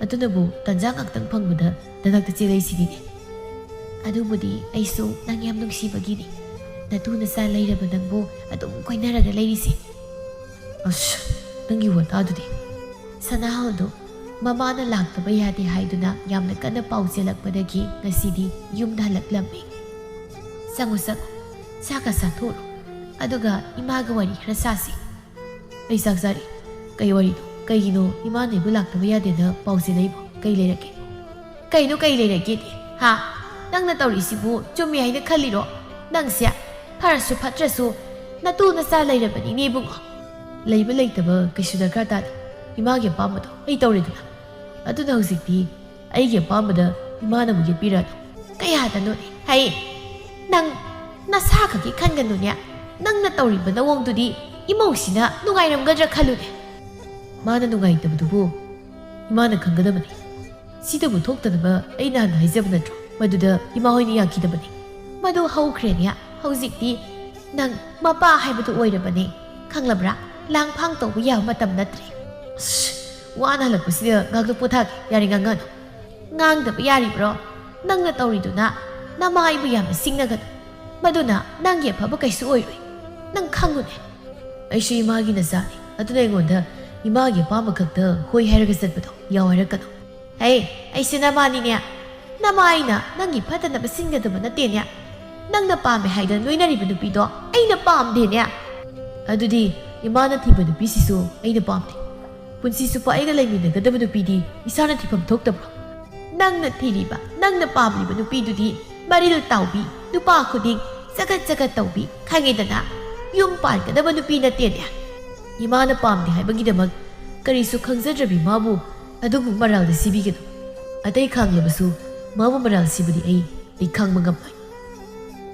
ꯑꯗꯨꯅꯕꯨ ꯇꯟꯖꯥ ꯉꯥꯛꯇꯪ ꯐꯪꯕꯗ ꯅꯅꯥꯛꯇ ꯆꯦꯜꯂꯛꯏꯁꯤꯅꯤꯅꯦ꯫" "ꯑꯗꯨꯕꯨꯗꯤ ꯑꯩꯁꯨ ꯅꯪ ꯌꯥꯝ ꯅꯨꯡꯁꯤꯕꯒꯤꯅꯤ꯫ ꯅꯇꯨ ꯅꯆꯥ ꯂꯩꯔꯕ ꯅꯪꯕꯨ ꯑꯗꯨꯝ ꯀꯣꯏꯅꯔꯒ ꯂꯩꯔꯤꯁꯦ꯫" "ꯑꯁ, ꯅꯪꯒꯤ ꯋꯥꯇꯥꯗꯨꯗꯤ!" ꯁꯅꯥꯍꯜꯗꯨ ꯃꯃꯥꯅ ꯂꯥꯛꯇꯕ ꯌꯥꯗꯦ ꯍꯥꯏꯗꯨꯅ ꯌꯥꯝꯅ ꯀꯟꯅ ꯄꯥꯎ ꯆꯦꯜꯂꯛꯄꯗꯒꯤ ꯉꯁꯤꯗꯤ ꯌꯨꯝꯗ ꯍꯜꯂꯛꯂꯝꯃꯤ꯫ "ꯆꯪꯉꯨ, ꯆꯪꯉꯨ꯫ ꯆꯥꯛꯀ ꯆꯥꯊꯣꯛꯎꯔꯣ꯫ ꯑꯗꯨꯒ ꯏꯃꯥꯒ ꯋꯥꯔꯤ ꯈꯔ ꯁꯥꯁꯤ꯫" "ꯑꯩ ꯆꯥꯛ ꯆꯥꯔꯤ꯫ ꯀꯩ ꯋꯥꯔꯤꯅꯣ? ꯀꯩꯒꯤꯅꯣ ꯏꯃꯥꯅ ꯑꯩꯕꯨ ꯂꯥꯛꯇꯕ ꯌꯥꯗꯦꯅ ꯄꯥꯎ ꯆꯦꯜꯂꯛꯏꯕꯣ? ꯀꯩ ꯂꯩꯔꯒꯦ?" "ꯀꯩꯅꯣ ꯀꯩ ꯂꯩꯔꯒꯦꯗꯤ? ꯍꯥ?" ꯅꯪꯅ ꯇꯧꯔꯤꯁꯤꯕꯨ ꯆꯨꯝꯃꯤ ꯍꯥꯏꯅ ꯈꯜꯂꯤꯔꯣ? ꯅꯪꯁꯦ ꯐꯔꯁꯨ ꯐꯠꯇ꯭ꯔꯁꯨ ꯅꯇꯨ ꯅꯆꯥ ꯂꯩꯔꯕꯅꯤꯅꯦ ꯏꯕꯨꯡꯉꯣ꯫ ꯂꯩꯕ ꯂꯩꯇꯕ ꯀꯩꯁꯨ ꯗꯔꯀꯥꯔ ꯇꯥꯗꯦ꯫ ꯏꯃꯥꯒꯤ ꯑꯄꯥꯝꯕꯗꯣ ꯑꯩ ꯇꯧꯔꯦꯗꯅ꯫ ꯑꯗꯨꯅ ꯍꯧꯖꯤꯛꯇꯤ ꯑꯩꯒꯤ ꯑꯄꯥꯝꯕꯗ ꯏꯃꯥꯅꯕꯨ ꯌꯦꯠꯄꯤꯔꯅꯨ꯫ ꯀꯌꯥꯗꯅꯣꯅꯦ? ꯍꯩ, ꯅꯪ ꯅꯁꯥ ꯈꯛꯀꯤ ꯈꯟꯒꯅꯨꯅꯦ꯫ ꯅꯪꯅ ꯇꯧꯔꯤꯕ ꯅꯑꯣꯡꯗꯨꯗꯤ ꯏꯃꯧꯁꯤꯅ ꯅꯨꯡꯉꯥꯏꯔꯝꯒꯗ꯭ꯔꯥ ꯈꯜꯂꯨꯅꯦ꯫ ꯃꯥꯅ ꯅꯨꯡꯉꯥꯏꯇꯕꯗꯨꯕꯨ ꯏꯃꯥꯅ ꯈꯪꯒꯗꯕꯅꯤ꯫ ꯁꯤꯗꯕꯨ ꯊꯣꯛꯇꯅꯕ ꯑꯩꯅ ꯍꯥꯟꯅ ꯍꯥꯏꯖꯕ ꯅꯠꯇ꯭ꯔꯣ ꯃꯗꯨꯗ ꯏꯃꯥ ꯍꯣꯏꯅ ꯌꯥꯈꯤꯗꯕꯅꯤ? ꯃꯗꯨ ꯍꯧꯈ꯭ꯔꯦꯅꯦ꯫ ꯍꯧꯖꯤꯛꯇꯤ ꯅꯪ ꯃꯄꯥ ꯍꯥꯏꯕꯗꯨ ꯑꯣꯏꯔꯕꯅꯦ꯫ ꯈꯪꯂꯕ꯭ꯔꯥ? ꯂꯥꯡꯐꯥꯡ ꯇꯧꯕ ꯌꯥꯕ ꯃꯇꯝ ꯅꯠꯇ꯭ꯔꯦ꯫ ꯑꯁ, ꯋꯥꯅ ꯍꯜꯂꯛꯄꯁꯤꯗ ꯉꯥꯛꯇ ꯄꯣꯊꯥꯒꯦ꯫ ꯌꯥꯔꯦ, ꯉꯥꯡꯉꯅꯨ꯫ ꯉꯥꯡꯗꯕ ꯌꯥꯔꯤꯕ꯭ꯔꯣ? ꯅꯪꯅ ꯇꯧꯔꯤꯗꯨꯅ ꯅꯃꯥ ꯑꯩꯕꯨ ꯌꯥꯝꯅ ꯁꯤꯡꯅꯒꯅꯨ꯫ ꯃꯗꯨꯅ ꯅꯪꯒꯤ ꯑꯐꯕ ꯀꯩꯁꯨ ꯑꯣꯏꯔꯣꯏ꯫ ꯅꯪ ꯈꯪꯉꯨꯅꯦ꯫ ꯑꯩꯁꯨ ꯏꯃꯥꯒꯤ ꯅꯆꯥꯅꯤ꯫ ꯑꯗꯨꯅ ꯑꯩꯉꯣꯟꯗ ꯏꯃꯥꯒꯤ ꯑꯄꯥꯝꯕ ꯈꯛꯇ ꯍꯣꯏ ꯍꯥꯏꯔꯒ ꯆꯠꯄꯗꯣ ꯌꯥꯎ ꯍꯥꯏꯔꯛꯀꯅꯨ꯫ ꯍꯦ, ꯑꯩꯁꯦ ꯅꯃꯥꯅꯤꯅꯦ꯫ ꯅꯃꯥ ꯑꯩꯅ ꯅꯪꯒꯤ ꯐꯠꯇꯅꯕ ꯁꯤꯟꯒꯗꯕ ꯅꯠꯇꯦꯅꯦ꯫ ꯅꯪꯅ ꯄꯥꯝꯃꯦ ꯍꯥꯏꯗꯅ ꯂꯣꯏꯅꯔꯤꯕ ꯅꯨꯄꯤꯗꯣ ꯑꯩꯅ ꯄꯥꯝꯗꯦꯅꯦ꯫ ꯑꯗꯨꯗꯤ ꯏꯃꯥꯅ ꯊꯤꯕ ꯅꯨꯄꯤꯁꯤꯁꯨ ꯑꯩꯅ ꯄꯥꯝꯗꯦ꯫ ꯄꯨꯟꯁꯤ ꯆꯨꯞꯄ ꯑꯩꯒ ꯂꯩꯃꯤꯟꯅꯒꯗꯕ ꯅꯨꯄꯤꯗꯤ ꯏꯁꯥꯅ ꯊꯤꯐꯝ ꯊꯣꯛꯇꯕ꯭ꯔꯣ? ꯅꯪꯅ ꯊꯤꯔꯤꯕ, ꯅꯪꯅ ꯄꯥꯝꯂꯤꯕ ꯅꯨꯄꯤꯗꯨꯗꯤ ꯃꯔꯤꯜ ꯇꯥꯎꯕꯤ, ꯅꯨꯄꯥ ꯈꯨꯗꯤꯡ ꯆꯒꯠ ꯆꯒꯠ ꯇꯧꯕꯤ, ꯈꯪꯉꯦꯗꯅ? ꯌꯨꯝ ꯄꯥꯟꯒꯗꯕ ꯅꯨꯄꯤ ꯅꯠꯇꯦꯅꯦ꯫ ꯏꯃꯥꯅ ꯄꯥꯝꯗꯦ ꯍꯥꯏꯕꯒꯤꯗꯃꯛ ꯀꯔꯤꯁꯨ ꯈꯪꯖꯗ꯭ꯔꯕꯤ ꯃꯥꯕꯨ ꯑꯗꯨꯕꯨ ꯃꯔꯥꯜꯗ ꯁꯤꯕꯤꯒꯅꯨ꯫ ꯑꯇꯩ ꯈꯥꯡꯂꯕꯁꯨ ꯃꯥꯕꯨ ꯃꯔꯥꯜ ꯁꯤꯕꯗꯤ ꯑꯩ, ꯑꯩ ꯈꯥꯡꯕ ꯉꯝꯂꯣꯏ꯫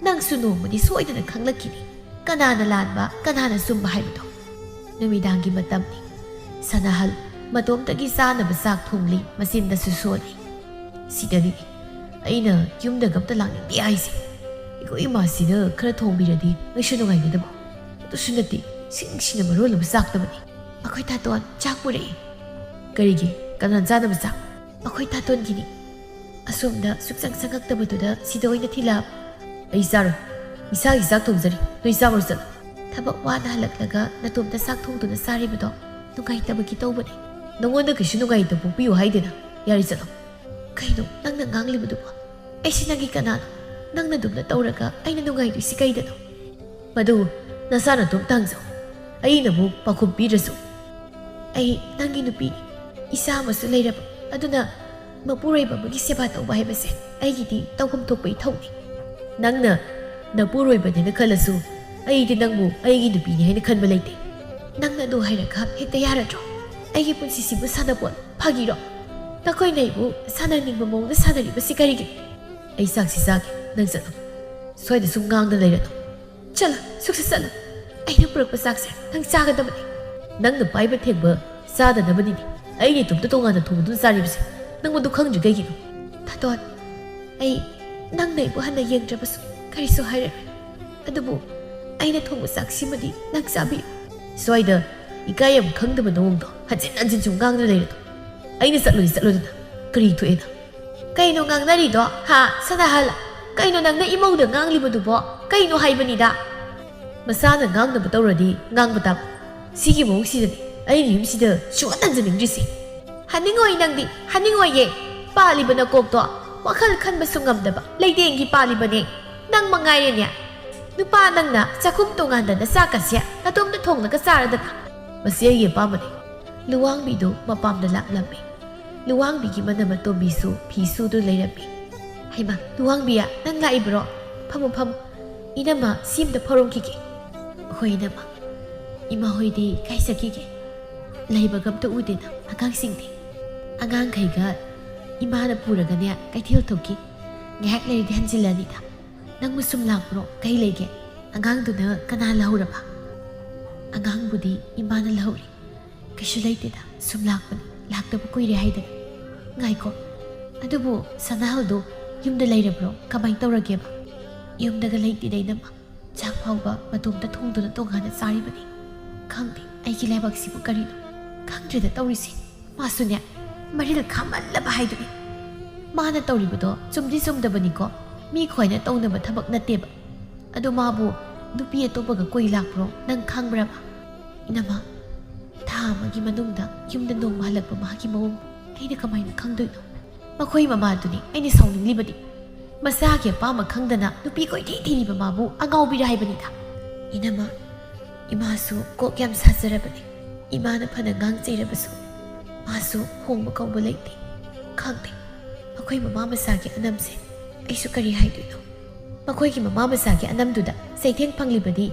ꯅꯪꯁꯨ ꯅꯣꯡꯃꯗꯤ ꯁꯣꯏꯗꯅ ꯈꯪꯂꯛꯈꯤꯅꯤ, ꯀꯅꯥꯅ ꯂꯥꯟꯕ, ꯀꯅꯥꯅ ꯆꯨꯝꯕ ꯍꯥꯏꯕꯗꯣ꯫ ꯅꯨꯃꯤꯗꯥꯡꯒꯤ ꯃꯇꯝꯅꯤ꯫ ꯁꯅꯥꯍꯜ ꯃꯇꯣꯝꯇꯒꯤ ꯆꯥꯅꯕ ꯆꯥꯛ ꯊꯣꯡꯂꯤ, ꯃꯆꯤꯟꯗꯁꯨ ꯁꯣꯜꯂꯤ꯫ ꯁꯤꯗꯅꯤ ꯑꯩꯅ ꯌꯨꯝꯗꯒ ꯑꯝꯇ ꯂꯥꯛꯅꯤꯡꯗꯦ ꯍꯥꯏꯁꯦ꯫ ꯑꯩꯈꯣꯏ ꯏꯃꯥꯁꯤꯅ ꯈꯔ ꯊꯣꯡꯕꯤꯔꯗꯤ ꯑꯩꯁꯨ ꯅꯨꯡꯉꯥꯏꯒꯗꯕ꯫ ꯑꯗꯨꯁꯨ ꯅꯠꯇꯦ, ꯁꯤꯡꯁꯤꯅ ꯃꯔꯣꯜ ꯑꯃ ꯆꯥꯛꯇꯕꯅꯤ꯫ ꯑꯩꯈꯣꯏ ꯇꯥꯇꯣꯟ ꯆꯥꯛ ꯄꯨꯔꯛꯑꯦ꯫ ꯀꯔꯤꯒꯤ? ꯀꯅꯥꯅ ꯆꯥꯅꯕ ꯆꯥꯛ? ꯑꯩꯈꯣꯏ ꯇꯥꯇꯣꯟꯒꯤꯅꯤ꯫ ꯑꯁꯣꯝꯗ ꯁꯨꯛꯆꯪ ꯆꯪꯉꯛꯇꯕꯗꯨꯗ ꯁꯤꯗ ꯑꯣꯏꯅ ꯊꯤꯜꯂꯛꯑꯕ꯫ ꯑꯩ ꯆꯥꯔꯣꯏ꯫ ꯏꯁꯥꯒꯤ ꯆꯥꯛ ꯊꯣꯡꯖꯔꯤ꯫ ꯅꯣꯏ ꯆꯥꯕꯔꯣ ꯆꯠꯂꯣ꯫ ꯊꯕꯛ ꯋꯥꯅ ꯍꯜꯂꯛꯂꯒ ꯅꯇꯣꯝꯇ ꯆꯥꯛ ꯊꯣꯡꯗꯨꯅ ꯆꯥꯔꯤꯕꯗꯣ ꯅꯨꯡꯉꯥꯏꯇꯕꯒꯤ ꯇꯧꯕꯅꯦ꯫ ꯅꯉꯣꯟꯗ ꯀꯩꯁꯨ ꯅꯨꯡꯉꯥꯏꯇꯕ ꯄꯣꯛꯄꯤꯌꯨ ꯍꯥꯏꯗꯦꯅ꯫ ꯌꯥꯔꯦ, ꯆꯠꯂꯣ꯫ ꯀꯩꯅꯣ ꯅꯪꯅ ꯉꯥꯡꯂꯤꯕꯗꯨꯕꯣ? ꯑꯩꯁꯤ ꯅꯪꯒꯤ ꯀꯅꯥꯅꯣ? ꯅꯪꯅ ꯑꯗꯨꯝꯅ ꯇꯧꯔꯒ ꯑꯩꯅ ꯅꯨꯡꯉꯥꯏꯗꯣꯏꯁꯤ ꯀꯩꯗꯅꯣ? ꯃꯗꯨ ꯅꯁꯥ ꯅꯇꯣꯝ ꯇꯥꯡꯖꯧ꯫ ꯑꯩꯅꯕꯨ ꯄꯥꯎꯈꯨꯝ ꯄꯤꯗ꯭ꯔꯁꯨ꯫ ꯑꯩ ꯅꯪꯒꯤ ꯅꯨꯄꯤꯅꯤ꯫ ꯏꯆꯥ ꯑꯃꯁꯨ ꯂꯩꯔꯕ꯫ ꯑꯗꯨꯅ ꯃꯄꯨꯔꯣꯏꯕ ꯑꯃꯒꯤ ꯁꯦꯕꯥ ꯇꯧꯕ ꯍꯥꯏꯕꯁꯦ ꯑꯩꯒꯤꯗꯤ ꯇꯧꯐꯝ ꯊꯣꯛꯄ ꯏꯊꯧꯅꯤ꯫ ꯅꯪꯅ ꯅꯄꯨꯔꯣꯏꯕꯅꯦꯅ ꯈꯜꯂꯁꯨ, ꯑꯩꯗꯤ ꯅꯪꯕꯨ ꯑꯩꯒꯤ ꯅꯨꯄꯤꯅꯤ ꯍꯥꯏꯅ ꯈꯟꯕ ꯂꯩꯇꯦ꯫ ꯅꯪꯅ ꯑꯗꯨ ꯍꯥꯏꯔꯒ ꯍꯦꯛꯇ ꯌꯥꯔꯗ꯭ꯔꯣ? ꯑꯩꯒꯤ ꯄꯨꯟꯁꯤꯁꯤꯕꯨ ꯁꯥꯟꯅꯄꯣꯠ ꯐꯥꯒꯤꯔꯣ? ꯅꯈꯣꯏꯅ ꯑꯩꯕꯨ ꯁꯥꯟꯅꯅꯤꯡꯕ ꯃꯑꯣꯡꯗ ꯁꯥꯟꯅꯔꯤꯕꯁꯤ ꯀꯔꯤꯒꯤꯅꯣ? ꯑꯩ ꯆꯥꯛꯁꯤ ꯆꯥꯒꯦ, ꯅꯪ ꯆꯠꯂꯣ꯫ ꯁ꯭ꯋꯥꯏꯗ ꯁꯨꯝ ꯉꯥꯡꯗ ꯂꯩꯔꯅꯨ꯫ ꯆꯠꯂꯣ, ꯁꯨꯛꯆꯠ ꯆꯠꯂꯣ꯫ ꯑꯩꯅ ꯄꯨꯔꯛꯄ ꯆꯥꯛꯁꯦ ꯅꯪ ꯆꯥꯒꯗꯕꯅꯤ꯫ ꯅꯪꯅ ꯄꯥꯏꯕ ꯊꯦꯡꯕ ꯆꯥꯗꯅꯕꯅꯤꯅꯦ ꯑꯩꯅ ꯏꯇꯣꯝꯇ ꯇꯣꯉꯥꯟꯅ ꯊꯣꯡꯗꯨꯅ ꯆꯥꯔꯤꯕꯁꯦ꯫ ꯅꯪ ꯃꯗꯨ ꯈꯪꯗ꯭ꯔꯤ ꯀꯩꯒꯤꯅꯣ? ꯊꯥꯗꯣꯟ, ꯑꯩ ꯅꯪꯅ ꯑꯩꯕꯨ ꯍꯟꯅ ꯌꯦꯡꯗ꯭ꯔꯕꯁꯨ ꯀꯔꯤꯁꯨ ꯍꯥꯏꯔꯔꯣꯏ꯫ ꯑꯗꯨꯕꯨ ꯑꯩꯅ ꯊꯣꯡꯕ ꯆꯥꯛꯁꯤꯃꯗꯤ ꯅꯪ ꯆꯥꯕꯤꯌꯨ꯫ ꯁ꯭ꯋꯥꯏꯗ ꯏꯀꯥꯏ ꯌꯥꯝ ꯈꯪꯗꯕ ꯅꯑꯣꯡꯗꯣ ꯍꯟꯖꯤꯟ ꯍꯟꯖꯤꯟ ꯁꯨꯝ ꯉꯥꯡꯗꯨꯅ ꯂꯩꯔꯅꯨ꯫ ꯑꯩꯅ ꯆꯠꯂꯨꯗꯤ ꯆꯠꯂꯨꯗꯅ ꯀꯔꯤ ꯊꯣꯛꯑꯦꯅ? ꯀꯩꯅꯣ ꯉꯥꯡꯅꯔꯤꯗꯣ, ꯍꯥ, ꯁꯅꯥꯍꯜ? ꯀꯩꯅꯣ ꯅꯪꯅ ꯏꯃꯧꯗ ꯉꯥꯡꯂꯤꯕꯗꯨꯕꯣ? ꯀꯩꯅꯣ ꯍꯥꯏꯕꯅꯤꯗ꯫ ꯃꯁꯥꯅ ꯉꯥꯡꯅꯕ ꯇꯧꯔꯗꯤ ꯉꯥꯡꯕ ꯇꯥꯕ꯫ ꯁꯤꯒꯤ ꯃꯑꯣꯡꯁꯤꯗꯅꯤ ꯑꯩꯅ ꯌꯨꯝꯁꯤꯗ ꯁꯨꯡꯍꯟ ꯍꯟꯖꯅꯤꯡꯗ꯭ꯔꯤꯁꯦ꯫ ꯍꯟꯅꯤꯡꯉꯣꯏ ꯅꯪꯗꯤ, ꯍꯟꯅꯤꯡꯉꯣꯏꯌꯦ꯫ ꯄꯥꯜꯂꯤꯕ ꯅꯀꯣꯛꯇꯣ ꯋꯥꯈꯜ ꯈꯟꯕꯁꯨ ꯉꯝꯗꯕ ꯂꯩꯇꯦꯡꯒꯤ ꯄꯥꯜꯂꯤꯕꯅꯦ꯫ ꯅꯪ ꯃꯉꯥꯏꯔꯦꯅꯦ꯫ ꯅꯨꯄꯥ ꯅꯪꯅ ꯆꯥꯛꯈꯨꯝ ꯇꯣꯉꯥꯟꯗꯅ ꯆꯥꯛꯀꯁꯦ ꯅꯇꯣꯝꯇ ꯊꯣꯡꯂꯒ ꯆꯥꯔꯗꯅ꯫ ꯃꯁꯤ ꯑꯩꯒꯤ ꯑꯄꯥꯝꯕꯅꯤ꯫ ꯂꯨꯋꯥꯡꯕꯤꯗꯨ ꯃꯄꯥꯝꯗ ꯂꯥꯛꯂꯝꯃꯤ꯫ ꯂꯨꯋꯥꯡꯕꯤꯒꯤ ꯃꯅꯝ ꯑꯇꯣꯝꯕꯤꯁꯨ ꯐꯤ ꯁꯨꯗꯨꯅ ꯂꯩꯔꯝꯃꯤ꯫ ꯍꯩꯃꯥ, ꯂꯨꯋꯥꯡꯕꯤꯌꯥ, ꯅꯪ ꯂꯥꯛꯏꯕ꯭ꯔꯣ? ꯐꯝꯃꯨ, ꯐꯝꯃꯨ꯫ ꯏꯅꯝꯃ, ꯁꯤ ꯑꯝꯇ ꯐꯥꯎꯔꯝꯈꯤꯒꯦ꯫ ꯍꯣꯏ, ꯏꯅꯝꯃ꯫ ꯏꯃꯥ ꯍꯣꯏꯗꯤ ꯀꯥꯏ ꯆꯠꯈꯤꯒꯦ? ꯂꯩꯕꯒ ꯑꯝꯇ ꯎꯗꯦꯅ, ꯑꯉꯥꯡꯁꯤꯡꯗꯤ? ꯑꯉꯥꯡꯈꯩꯒ ꯏꯃꯥꯅ ꯄꯨꯔꯒꯅꯦ, ꯀꯩꯊꯦꯜ ꯊꯣꯛꯈꯤ꯫ ꯉꯥꯏꯍꯥꯛ ꯂꯩꯔꯗꯤ ꯍꯟꯖꯤꯜꯂꯅꯤꯗ꯫ ꯅꯪꯕꯨ ꯁꯨꯝ ꯂꯥꯛꯄ꯭ꯔꯣ? ꯀꯩ ꯂꯩꯒꯦ? ꯑꯉꯥꯡꯗꯨꯅ ꯀꯅꯥ ꯂꯧꯍꯧꯔꯕ? ꯑꯉꯥꯡꯕꯨꯗꯤ ꯏꯃꯥꯅ ꯂꯧꯍꯧꯔꯦ꯫ ꯀꯩꯁꯨ ꯂꯩꯇꯦꯗ, ꯁꯨꯝ ꯂꯥꯛꯄꯅꯤ, ꯂꯥꯛꯇꯕ ꯀꯨꯏꯔꯦ ꯍꯥꯏꯗꯅ꯫ ꯉꯥꯏꯈꯣ, ꯑꯗꯨꯕꯨ ꯁꯅꯥꯍꯜꯗꯣ ꯌꯨꯝꯗ ꯂꯩꯔꯕ꯭ꯔꯣ? ꯀꯃꯥꯏ ꯇꯧꯔꯒꯦꯕ? ꯌꯨꯝꯗꯒ ꯂꯩꯇꯦꯗ, ꯏꯅꯝꯃ꯫ ꯆꯥꯛ ꯐꯥꯎꯕ ꯃꯇꯣꯝꯇ ꯊꯣꯡꯗꯨꯅ ꯇꯣꯉꯥꯟꯅ ꯆꯥꯔꯤꯕꯅꯤ꯫ ꯈꯪꯗꯦ, ꯑꯩꯒꯤ ꯂꯥꯏꯕꯛꯁꯤꯕꯨ ꯀꯔꯤꯅꯣ? ꯈꯪꯗ꯭ꯔꯦꯗ ꯇꯧꯔꯤꯁꯦ꯫ ꯃꯥꯁꯨꯅꯦ, ꯃꯔꯤꯜ ꯈꯥꯃꯜꯂꯕ ꯍꯥꯏꯗꯨꯅꯤ꯫ ꯃꯥꯅ ꯇꯧꯔꯤꯕꯗꯣ ꯆꯨꯝꯗꯤ ꯆꯨꯝꯗꯕꯅꯤꯀꯣ, ꯃꯤ ꯈꯣꯏꯅ ꯇꯧꯅꯕ ꯊꯕꯛ ꯅꯠꯇꯦꯕ꯫ ꯑꯗꯣ ꯃꯥꯕꯨ ꯅꯨꯄꯤ ꯑꯇꯣꯞꯄꯒ ꯀꯣꯏ ꯂꯥꯛꯄ꯭ꯔꯣ ꯅꯪ ꯈꯪꯕ꯭ꯔꯕ? ꯏꯅꯝꯃ, ꯊꯥ ꯑꯃꯒꯤ ꯃꯅꯨꯡꯗ ꯌꯨꯝꯗ ꯅꯣꯡꯃ ꯍꯜꯂꯛꯄ ꯃꯥꯒꯤ ꯃꯑꯣꯡ ꯑꯩꯅ ꯀꯃꯥꯏꯅ ꯈꯪꯗꯣꯏꯅꯣ? ꯃꯈꯣꯏ ꯃꯃꯥꯗꯨꯅꯤ ꯑꯩꯅ ꯁꯥꯎꯅꯤꯡꯂꯤꯕꯗꯤ꯫ ꯃꯆꯥꯒꯤ ꯑꯄꯥꯝꯕ ꯈꯪꯗꯅ ꯅꯨꯄꯤ ꯀꯣꯏꯊꯤ ꯊꯤꯔꯤꯕ ꯃꯥꯕꯨ ꯑꯉꯥꯎꯕꯤꯔ ꯍꯥꯏꯕꯅꯤꯗ꯫ ꯏꯅꯝꯃ, ꯏꯃꯥꯁꯨ ꯀꯣꯛ ꯌꯥꯝ ꯁꯥꯖꯔꯕꯅꯤ꯫ ꯏꯃꯥꯅ ꯐꯅ ꯉꯥꯡ ꯆꯩꯔꯕꯁꯨ ꯃꯥꯁꯨ ꯍꯣꯡꯕ ꯀꯧꯕ ꯂꯩꯇꯦ꯫ ꯈꯪꯗꯦ, ꯃꯈꯣꯏ ꯃꯃꯥ ꯃꯆꯥꯒꯤ ꯑꯅꯝꯁꯦ ꯑꯩꯁꯨ ꯀꯔꯤ ꯍꯥꯏꯗꯣꯏꯅꯣ? ꯃꯈꯣꯏꯒꯤ ꯃꯃꯥ ꯃꯆꯥꯒꯤ ꯑꯅꯝꯗꯨꯗ ꯆꯩꯊꯦꯡ ꯐꯪꯂꯤꯕꯗꯤ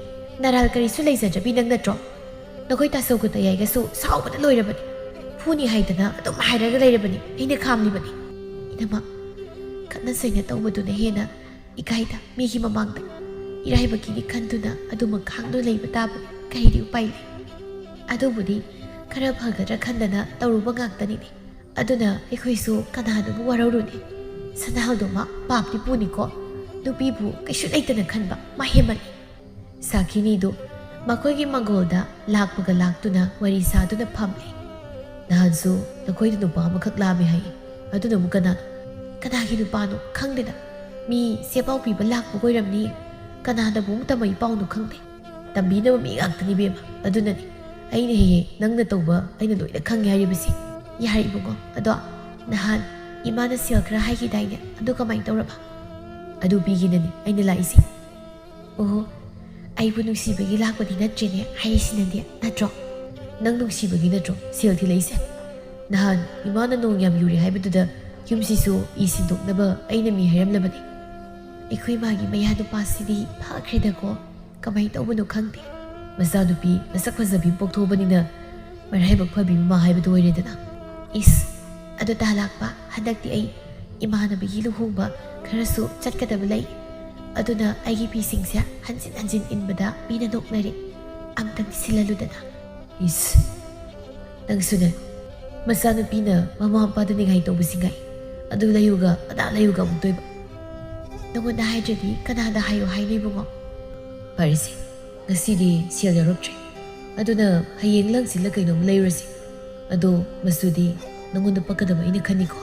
ꯅꯔꯥꯜ ꯀꯔꯤꯁꯨ ꯂꯩꯖꯗ꯭ꯔꯕꯤ ꯅꯪ ꯅꯠꯇ꯭ꯔꯣ? ꯅꯈꯣꯏ ꯇꯥꯁꯧ ꯀꯇ ꯌꯥꯏꯒꯁꯨ ꯁꯥꯎꯕꯗ ꯂꯣꯏꯔꯕꯅꯤ꯫ ꯐꯨꯅꯤ ꯍꯥꯏꯗꯅ ꯑꯗꯨꯝ ꯍꯥꯏꯔꯒ ꯂꯩꯔꯕꯅꯤ꯫ ꯑꯩꯅ ꯈꯥꯝꯂꯤꯕꯅꯤ꯫ ꯏꯅꯃ, ꯈꯠꯅ ꯆꯩꯅ ꯇꯧꯕꯗꯨꯅ ꯍꯦꯟꯅ ꯏꯀꯥꯏꯗ꯫ ꯃꯤꯒꯤ ꯃꯃꯥꯡꯗ ꯏꯔꯥꯏꯕꯛꯀꯤꯅꯤ ꯈꯟꯗꯨꯅ ꯑꯗꯨꯃꯛ ꯈꯥꯡꯗꯨꯅ ꯂꯩꯕ ꯇꯥꯕꯅꯤ꯫ ꯀꯔꯤꯗꯤ ꯎꯄꯥꯏ ꯂꯩ? ꯑꯗꯨꯕꯨꯗꯤ ꯈꯔ ꯐꯒꯗ꯭ꯔꯥ ꯈꯟꯗꯅ ꯇꯧꯔꯨꯕ ꯉꯥꯛꯇꯅꯤꯅꯦ꯫ ꯑꯗꯨꯅ ꯑꯩꯈꯣꯏꯁꯨ ꯀꯅꯥꯗꯨꯕꯨ ꯋꯥꯔꯧꯔꯨꯅꯤ? ꯁꯅꯥꯍꯜꯗꯨꯃ ꯄꯥꯞꯇꯤ ꯄꯨꯅꯤꯀꯣ꯫ ꯅꯨꯄꯤꯕꯨ ꯀꯩꯁꯨ ꯂꯩꯇꯅ ꯈꯟꯕ ꯃꯥ ꯍꯦꯟꯃꯜꯂꯤ꯫ ꯁꯥꯈꯤꯅꯤꯗꯨ ꯃꯈꯣꯏꯒꯤ ꯃꯪꯒꯣꯜꯗ ꯂꯥꯛꯄꯒ ꯂꯥꯛꯇꯨꯅ ꯋꯥꯔꯤ ꯁꯥꯗꯨꯅ ꯐꯝꯂꯤ꯫ ꯅꯍꯥꯟꯁꯨ ꯅꯈꯣꯏꯗ ꯅꯨꯄꯥ ꯑꯃꯈꯛ ꯂꯥꯛꯑꯝꯃꯤ ꯍꯥꯏꯌꯦ꯫ ꯑꯗꯨꯅꯕꯨ ꯀꯅꯥꯅꯣ? ꯀꯅꯥꯒꯤ ꯅꯨꯄꯥꯅꯣ ꯈꯪꯗꯦꯗ꯫ ꯃꯤ ꯁꯦ ꯄꯥꯎ ꯄꯤꯕ ꯂꯥꯛꯄꯒ ꯑꯣꯏꯔꯝꯅꯤ꯫ ꯀꯅꯥꯗꯕꯨ ꯑꯃꯨꯛ ꯇꯝꯃꯛꯏ ꯄꯥꯎꯅꯣ ꯈꯪꯗꯦ꯫ ꯇꯝꯕꯤꯅꯕ ꯃꯤ ꯉꯥꯛꯇꯅꯤ ꯏꯕꯦꯝꯃ꯫ ꯑꯗꯨꯅꯅꯤ ꯑꯩꯅ ꯍꯦꯛ ꯍꯦꯛ ꯅꯪꯅ ꯇꯧꯕ ꯑꯩꯅ ꯂꯣꯏꯅ ꯈꯪꯉꯦ ꯍꯥꯏꯔꯤꯕꯁꯤ꯫ ꯌꯥꯔꯦ ꯏꯕꯨꯡꯉꯣ, ꯑꯗꯣ ꯅꯍꯥꯟ ꯏꯃꯥꯅ ꯁꯦꯜ ꯈꯔ ꯍꯥꯏꯈꯤꯗꯥꯏꯅꯦ? ꯑꯗꯨ ꯀꯃꯥꯏꯅ ꯇꯧꯔꯕ? ꯑꯗꯨ ꯄꯤꯒꯦꯅꯅꯤ ꯑꯩꯅ ꯂꯥꯛꯏꯁꯦ꯫ ꯑꯣꯍꯣ, ꯑꯩꯕꯨ ꯅꯨꯡꯁꯤꯕꯒꯤ ꯂꯥꯛꯄꯗꯤ ꯅꯠꯇ꯭ꯔꯦꯅꯦ ꯍꯥꯏꯔꯤꯁꯤꯅꯗꯤ, ꯅꯠꯇ꯭ꯔꯣ? ꯅꯪ ꯅꯨꯡꯁꯤꯕꯒꯤ ꯅꯠꯇ꯭ꯔꯣ ꯁꯦꯜ ꯊꯤꯜꯂꯛꯏꯁꯦ? ꯅꯍꯥꯟ ꯏꯃꯥꯅ ꯅꯣꯡ ꯌꯥꯝ ꯌꯨꯔꯦ ꯍꯥꯏꯕꯗꯨꯗ ꯌꯨꯝꯁꯤꯁꯨ ꯏ ꯁꯤꯟꯗꯣꯛꯅꯕ ꯑꯩꯅ ꯃꯤ ꯍꯥꯏꯔꯝꯂꯕꯅꯤ꯫ ꯑꯩꯈꯣꯏ ꯃꯥꯒꯤ ꯃꯌꯥ ꯅꯨꯄꯥꯁꯤꯗꯤ ꯐꯈ꯭ꯔꯦꯗꯀꯣ꯫ ꯀꯃꯥꯏꯅ ꯇꯧꯕꯅꯣ ꯈꯪꯗꯦ꯫ ꯃꯆꯥꯅꯨꯄꯤ ꯃꯁꯛ ꯐꯖꯕꯤ ꯄꯣꯛꯊꯣꯛꯑꯕꯅꯤꯅ ꯃꯔꯥꯏꯕꯛ ꯐꯕꯤ ꯃꯃꯥ ꯍꯥꯏꯕꯗꯨ ꯑꯣꯏꯔꯦꯗꯅ꯫ ꯏꯁ, ꯑꯗꯨ ꯇꯥ ꯂꯥꯛꯄ, ꯍꯟꯗꯛꯇꯤ ꯑꯩ ꯏꯃꯥꯟꯅꯕꯤꯒꯤ ꯂꯨꯍꯣꯡꯕ ꯈꯔꯁꯨ ꯆꯠꯀꯗꯕ ꯂꯩ꯫ ꯑꯗꯨꯅ ꯑꯩꯒꯤ ꯐꯤꯁꯤꯡꯁꯦ ꯍꯟꯖꯤꯟ ꯍꯟꯖꯤꯟ ꯏꯟꯕꯗ ꯃꯤꯅ ꯅꯣꯛꯅꯔꯦ꯫ ꯑꯝꯇꯪ ꯁꯤꯜꯍꯜꯂꯨꯗꯅ꯫ ꯏꯁ, ꯅꯪꯁꯨꯅꯦ, ꯃꯆꯥꯅꯨꯄꯤꯅ ꯃꯃꯥ ꯃꯄꯥꯗ ꯅꯤꯡꯉꯥꯏ ꯇꯧꯕꯁꯤ ꯉꯥꯏ꯫ ꯑꯗꯨ ꯂꯩꯌꯨꯒ ꯑꯗꯥ ꯂꯩꯌꯨꯒ ꯑꯃꯨꯛ ꯇꯣꯏꯕ꯫ ꯅꯉꯣꯟꯗ ꯍꯥꯏꯗ꯭ꯔꯗꯤ ꯀꯅꯥꯗ ꯍꯥꯏꯌꯣ ꯍꯥꯏꯅꯣ ꯏꯕꯨꯡꯉꯣ? ꯐꯔꯦꯁꯦ, ꯉꯁꯤꯗꯤ ꯁꯦꯜ ꯌꯥꯎꯔꯛꯇ꯭ꯔꯦ꯫ ꯑꯗꯨꯅ ꯍꯌꯦꯡ ꯂꯪꯁꯤꯜꯂ ꯀꯩꯅꯣꯝ ꯂꯩꯔꯨꯔꯁꯤ꯫ ꯑꯗꯣ ꯃꯆꯨꯗꯤ ꯅꯉꯣꯟꯗ ꯄꯛꯀꯗꯕ ꯑꯩꯅ ꯈꯟꯅꯤꯀꯣ꯫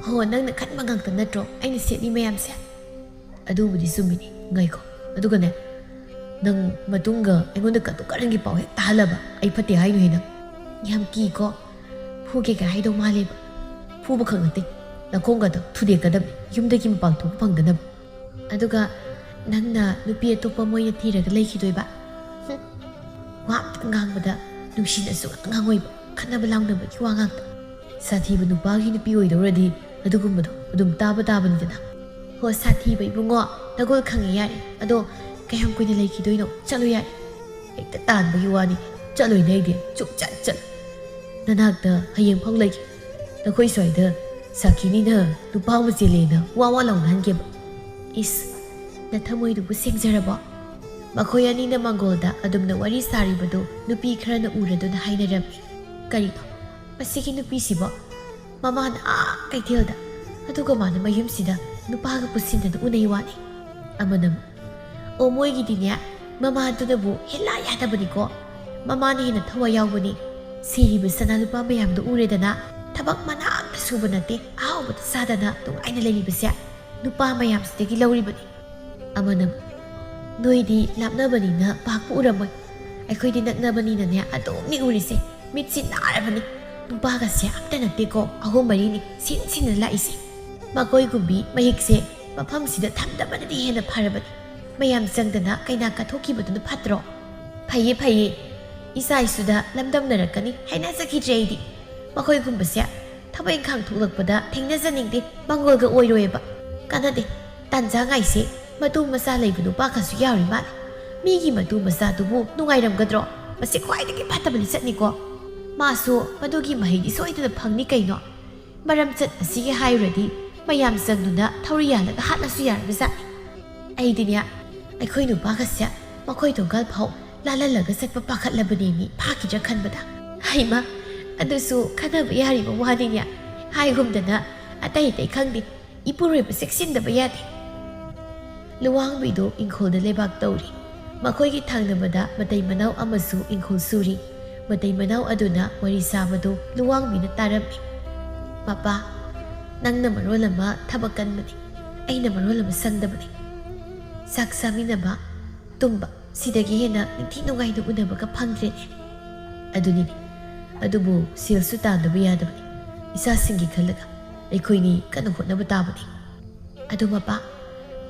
ꯍꯣ, ꯅꯪꯅ ꯈꯟꯕ ꯉꯥꯛꯇ ꯅꯠꯇ꯭ꯔꯣ ꯑꯩꯅ ꯁꯦꯠꯂꯤ ꯃꯌꯥꯝꯁꯦ? ꯑꯗꯨꯕꯨꯗꯤ ꯆꯨꯝꯃꯤꯅꯤ꯫ ꯉꯥꯏꯈꯣ, ꯑꯗꯨꯒꯅꯦ, ꯅꯪ ꯃꯇꯨꯡꯒ ꯑꯩꯉꯣꯟꯗ ꯀꯇꯨ ꯀꯔꯟꯒꯤ ꯄꯥꯎ ꯍꯦꯛ ꯇꯥꯍꯜꯂꯕ ꯑꯩ ꯐꯠꯇꯦ ꯍꯥꯏꯅꯨꯍꯦ ꯅꯪ꯫ ꯌꯥꯝ ꯀꯤꯀꯣ꯫ ꯐꯨꯒꯦꯒ ꯍꯥꯏꯗꯧ ꯃꯥꯜꯂꯦꯕ꯫ ꯐꯨꯕ ꯈꯛ ꯅꯠꯇꯦ, ꯅꯈꯣꯡꯒꯗꯣ ꯊꯨꯗꯦꯛꯀꯗꯕꯅꯤ, ꯌꯨꯝꯗꯒꯤ ꯃꯄꯥꯟ ꯊꯣꯛꯄ ꯐꯪꯗꯅꯕ꯫ ꯑꯗꯨꯒ ꯅꯪꯅ ꯅꯨꯄꯤ ꯑꯇꯣꯞꯄ ꯃꯣꯏꯅ ꯊꯤꯔꯒ ꯂꯩꯈꯤꯗꯣꯏꯕ꯫ ꯍꯨꯝ꯫ ꯋꯥ ꯑꯝꯇ ꯉꯥꯡꯕꯗ ꯅꯨꯡꯁꯤꯅꯁꯨ ꯉꯥꯡꯉꯣꯏꯕ, ꯈꯠꯅꯕ ꯂꯥꯎꯅꯕꯒꯤ ꯋꯥ ꯉꯥꯛꯇ꯫ ꯁꯥꯊꯤꯕ ꯅꯨꯄꯥꯒꯤ ꯅꯨꯄꯤ ꯑꯣꯏꯗꯧꯔꯗꯤ ꯑꯗꯨꯒꯨꯝꯕꯗꯣ ꯑꯗꯨꯝ ꯇꯥꯕ ꯇꯥꯕꯅꯤꯗꯅ꯫ ꯍꯣ ꯁꯥꯊꯤꯕ ꯏꯕꯨꯡꯉꯣ, ꯅꯒꯨꯜ ꯈꯪꯉꯦ ꯌꯥꯔꯦ꯫ ꯑꯗꯣ ꯀꯌꯥꯝ ꯀꯨꯏꯅ ꯂꯩꯈꯤꯗꯣꯏꯅꯣ? ꯆꯠꯂꯣ ꯌꯥꯔꯦ꯫ ꯍꯦꯛꯇ ꯇꯥꯟꯕꯒꯤ ꯋꯥꯅꯤ꯫ ꯆꯠꯂꯣꯏꯅꯦ ꯑꯩꯗꯤ꯫ ꯁꯨꯡꯆꯠ ꯆꯠꯂꯣꯏ꯫ ꯅꯅꯥꯛꯇ ꯍꯌꯦꯡ ꯐꯥꯎ ꯂꯩꯒꯦ꯫ ꯅꯈꯣꯏ ꯁ꯭ꯋꯥꯏꯗ ꯁꯥꯈꯤꯅꯤꯅ ꯅꯨꯄꯥ ꯑꯃ ꯆꯦꯜꯂꯦꯅ ꯋꯥ ꯋꯥ ꯂꯥꯎꯅꯍꯟꯒꯦꯕ꯫ ꯏꯁ, ꯅꯊꯃꯣꯏꯗꯨꯕꯨ ꯁꯦꯡꯖꯔꯕꯣ? ꯃꯈꯣꯏ ꯑꯅꯤꯅ ꯃꯪꯒꯣꯜꯗ ꯑꯗꯨꯝꯅ ꯋꯥꯔꯤ ꯁꯥꯔꯤꯕꯗꯨ ꯅꯨꯄꯤ ꯈꯔꯅ ꯎꯔꯗꯨꯅ ꯍꯥꯏꯅꯔꯝꯃꯤ꯫ ꯀꯔꯤꯅꯣ ꯃꯁꯤꯒꯤ ꯅꯨꯄꯤꯁꯤꯕꯣ? ꯃꯃꯥꯅ ꯑꯥ ꯀꯩꯊꯦꯜꯗ, ꯑꯗꯨꯒ ꯃꯥꯅ ꯃꯌꯨꯝꯁꯤꯗ ꯅꯨꯄꯥꯒ ꯄꯨꯁꯤꯟꯗꯅ ꯎꯅꯩ ꯋꯥꯅꯤ꯫ ꯑꯃꯅ ꯑꯃꯨꯛ, ꯑꯣ ꯃꯣꯏꯒꯤꯗꯤꯅꯦ, ꯃꯃꯥꯗꯨꯅꯕꯨ ꯍꯦꯜꯂꯥ ꯌꯥꯗꯕꯅꯤꯀꯣ꯫ ꯃꯃꯥꯅ ꯍꯦꯟꯅ ꯊꯋꯥꯏ ꯌꯥꯎꯕꯅꯤ꯫ ꯁꯤꯔꯤꯕ ꯁꯅꯥ ꯂꯨꯄꯥ ꯃꯌꯥꯝꯗꯣ ꯎꯔꯦꯗꯅ, ꯊꯕꯛ ꯃꯅꯥ ꯑꯝꯇ ꯁꯨꯕ ꯅꯠꯇꯦ, ꯑꯍꯥꯎꯕꯗ ꯆꯥꯗꯅ ꯅꯨꯡꯉꯥꯏꯅ ꯂꯩꯔꯤꯕꯁꯦ ꯅꯨꯄꯥ ꯃꯌꯥꯝꯁꯤꯗꯒꯤ ꯂꯧꯔꯤꯕꯅꯤ꯫ ꯑꯃꯅ, ꯅꯣꯏꯗꯤ ꯂꯥꯞꯅꯕꯅꯤꯅ ꯄꯥꯛꯄ ꯎꯔꯝꯃꯣꯏ, ꯑꯩꯈꯣꯏꯗꯤ ꯅꯛꯅꯕꯅꯤꯅꯅꯦ ꯑꯗꯨꯝꯅꯤ ꯎꯔꯤꯁꯦ꯫ ꯃꯤꯠꯁꯤ ꯅꯥꯔꯕꯅꯤ꯫ ꯅꯨꯄꯥꯒꯁꯦ ꯑꯝꯇ ꯅꯠꯇꯦꯀꯣ, ꯑꯍꯨꯝ ꯃꯔꯤꯅꯤ ꯁꯤꯟ ꯁꯤꯟꯅ ꯂꯥꯛꯏꯁꯦ꯫ ꯃꯈꯣꯏꯒꯨꯝꯕꯤ ꯃꯍꯤꯛꯁꯦ ꯃꯐꯝꯁꯤꯗ ꯊꯝꯗꯕꯅꯗꯤ ꯍꯦꯟꯅ ꯐꯔꯕꯅꯤ꯫ ꯃꯌꯥꯝ ꯆꯪꯗꯅ ꯀꯩꯅꯥ ꯀꯠꯊꯣꯛꯈꯤꯕꯗꯨꯅ ꯐꯠꯇ꯭ꯔꯣ? ꯐꯩꯌꯦ ꯐꯩꯌꯦ, ꯏꯆꯥ ꯏꯁꯨꯗ ꯂꯝꯗꯝꯅꯔꯛꯀꯅꯤ ꯍꯥꯏꯅꯖꯈꯤꯗ꯭ꯔꯦ ꯑꯩꯗꯤ꯫ ꯃꯈꯣꯏꯒꯨꯝꯕꯁꯦ ꯊꯕꯛ ꯏꯪꯈꯥꯡ ꯊꯣꯛꯂꯛꯄꯗ ꯊꯦꯡꯅꯖꯅꯤꯡꯗꯦ, ꯃꯪꯒꯣꯜꯒ ꯑꯣꯏꯔꯣꯏꯕ꯫ ꯀꯥꯟꯅꯗꯦ, ꯇꯥꯟꯖꯥ ꯉꯥꯏꯁꯦ꯫ ꯃꯇꯨ ꯃꯆꯥ ꯂꯩꯕ ꯅꯨꯄꯥ ꯈꯔꯁꯨ ꯌꯥꯎꯔꯤ ꯃꯥꯜꯂꯦ꯫ ꯃꯤꯒꯤ ꯃꯇꯨ ꯃꯆꯥꯗꯨꯕꯨ ꯅꯨꯡꯉꯥꯏꯔꯝꯒꯗ꯭ꯔꯣ? ꯃꯁꯤ ꯈ꯭ꯋꯥꯏꯗꯒꯤ ꯐꯠꯇꯕ ꯂꯤꯆꯠꯅꯤꯀꯣ꯫ ꯃꯥꯁꯨ ꯃꯗꯨꯒꯤ ꯃꯍꯩꯗꯤ ꯁꯣꯏꯗꯅ ꯐꯪꯅꯤ ꯀꯩꯅꯣ꯫ ꯃꯔꯝꯆꯠ ꯑꯁꯤꯒꯤ ꯍꯥꯏꯔꯨꯔꯗꯤ ꯃꯌꯥꯝ ꯆꯪꯗꯨꯅ ꯊꯧꯔꯤ ꯌꯥꯜꯂꯒ ꯍꯥꯠꯂꯁꯨ ꯌꯥꯔꯕꯖꯥꯠꯅꯤ꯫ ꯑꯩꯗꯤꯅꯦ, ꯑꯩꯈꯣꯏ ꯅꯨꯄꯥꯒꯁꯦ ꯃꯈꯣꯏ ꯊꯣꯡꯒꯥꯜ ꯐꯥꯎ ꯂꯥꯜꯍꯜꯂꯒ ꯆꯠꯄ ꯄꯥꯈꯠꯂꯕꯅꯦ ꯃꯤ ꯐꯥꯈꯤꯗ꯭ꯔꯥ ꯈꯟꯕꯗ꯫ ꯍꯩꯃ, ꯑꯗꯨꯁꯨ ꯈꯟꯅꯕ ꯌꯥꯔꯤꯕ ꯋꯥꯅꯤꯅꯦ꯫ ꯍꯥꯏꯒꯨꯝꯗꯅ ꯑꯇꯩ ꯑꯇꯩ ꯈꯪꯗꯦ, ꯏꯄꯨꯔꯣꯏꯕ ꯆꯦꯛꯁꯤꯟꯗꯕ ꯌꯥꯗꯦ꯫ ꯂꯨꯋꯥꯡꯕꯤꯗꯨ ꯏꯪꯈꯣꯜꯗ ꯂꯩꯕꯥꯛ ꯇꯧꯔꯤ꯫ ꯃꯈꯣꯏꯒꯤ ꯊꯪꯅꯕꯗ ꯃꯇꯩ ꯃꯅꯥꯎ ꯑꯃꯁꯨ ꯏꯪꯈꯣꯜ ꯁꯨꯔꯤ꯫ ꯃꯇꯩ ꯃꯅꯥꯎ ꯑꯗꯨꯅ ꯋꯥꯔꯤ ꯁꯥꯕꯗꯨ ꯂꯨꯋꯥꯡꯕꯤꯅ ꯇꯥꯔꯝꯃꯤ꯫ "ꯃꯄꯥ, ꯅꯪꯅ ꯃꯔꯣꯜ ꯑꯃ ꯊꯕꯛ ꯀꯟꯕꯅꯤ, ꯑꯩꯅ ꯃꯔꯣꯜ ꯑꯃ ꯁꯪꯗꯕꯅꯤ꯫ ꯆꯥꯛ ꯆꯥꯃꯤꯟꯅꯕ, ꯇꯨꯝꯕ, ꯁꯤꯗꯒꯤ ꯍꯦꯟꯅ ꯅꯤꯡꯊꯤ ꯅꯨꯡꯉꯥꯏꯅ ꯎꯅꯕꯒ ꯐꯪꯗ꯭ꯔꯦꯅꯦ꯫ ꯑꯗꯨꯅꯤꯅꯦ꯫ ꯑꯗꯨꯕꯨ ꯁꯦꯜꯁꯨ ꯇꯥꯟꯗꯕ ꯌꯥꯗꯕꯅꯤ꯫ ꯏꯆꯥꯁꯤꯡꯒꯤ ꯈꯜꯂꯒ ꯑꯩꯈꯣꯏꯅꯤ ꯀꯟꯅ ꯍꯣꯠꯅꯕ ꯇꯥꯕꯅꯤ꯫ ꯑꯗꯨ ꯃꯄꯥ,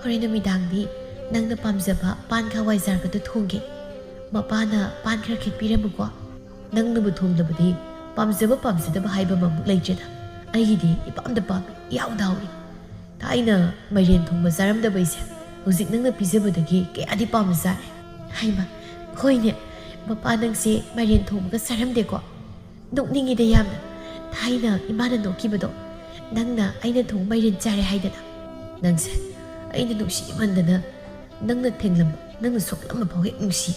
ꯍꯣꯔꯦꯟ ꯅꯨꯃꯤꯗꯥꯡꯗꯤ ꯅꯪꯅ ꯄꯥꯝꯖꯕ ꯄꯥꯟꯒ ꯍꯋꯥꯏꯖꯥꯔꯒꯗꯨ ꯊꯣꯡꯒꯦ꯫ ꯃꯄꯥꯅ ꯄꯥꯟ ꯈꯔ ꯈꯦꯠꯄꯤꯔꯝꯃꯨꯀꯣ꯫ ꯅꯪꯅꯕꯨ ꯊꯣꯡꯂꯕꯗꯤ ꯄꯥꯝꯖꯕ ꯄꯥꯝꯖꯗꯕ ꯍꯥꯏꯕ ꯑꯃꯃꯨꯛ ꯂꯩꯇ꯭ꯔꯦꯗ꯫ ꯑꯩꯒꯤꯗꯤ ꯏꯄꯥꯝꯗ ꯄꯥꯝꯃꯤ, ꯏꯍꯥꯎꯗ ꯍꯥꯎꯏ꯫ ꯊꯥꯏꯅ ꯃꯥꯏꯔꯦꯟ ꯊꯣꯡꯕ ꯆꯥꯔꯝꯗꯕ ꯑꯩꯁꯦ ꯍꯧꯖꯤꯛ ꯅꯪꯅ ꯄꯤꯖꯕꯗꯒꯤ ꯀꯌꯥꯗꯤ ꯄꯥꯝꯅ ꯆꯥꯔꯦ꯫ ꯍꯩꯃ, ꯍꯣꯏꯅꯦ, ꯃꯄꯥ ꯅꯪꯁꯦ ꯃꯥꯏꯔꯦꯟ ꯊꯣꯡꯕꯒ ꯆꯥꯔꯝꯗꯦꯀꯣ? ꯅꯣꯛꯅꯤꯡꯉꯤꯗ ꯌꯥꯝꯅ꯫ ꯊꯥꯏꯅ ꯏꯃꯥꯅ ꯅꯣꯛꯈꯤꯕꯗꯣ, ꯅꯪꯅ ꯑꯩꯅ ꯊꯣꯡꯕ ꯃꯥꯏꯔꯦꯟ ꯆꯥꯔꯦ ꯍꯥꯏꯗꯅ꯫ ꯅꯪꯁꯦ ꯑꯩꯅ ꯅꯨꯡꯁꯤꯃꯟꯗꯅ ꯅꯪꯅ ꯊꯦꯡꯂꯝꯕ, ꯅꯪꯅ ꯁꯣꯛꯂꯝꯕ ꯐꯥꯎ ꯍꯦꯛ ꯅꯨꯡꯁꯤ꯫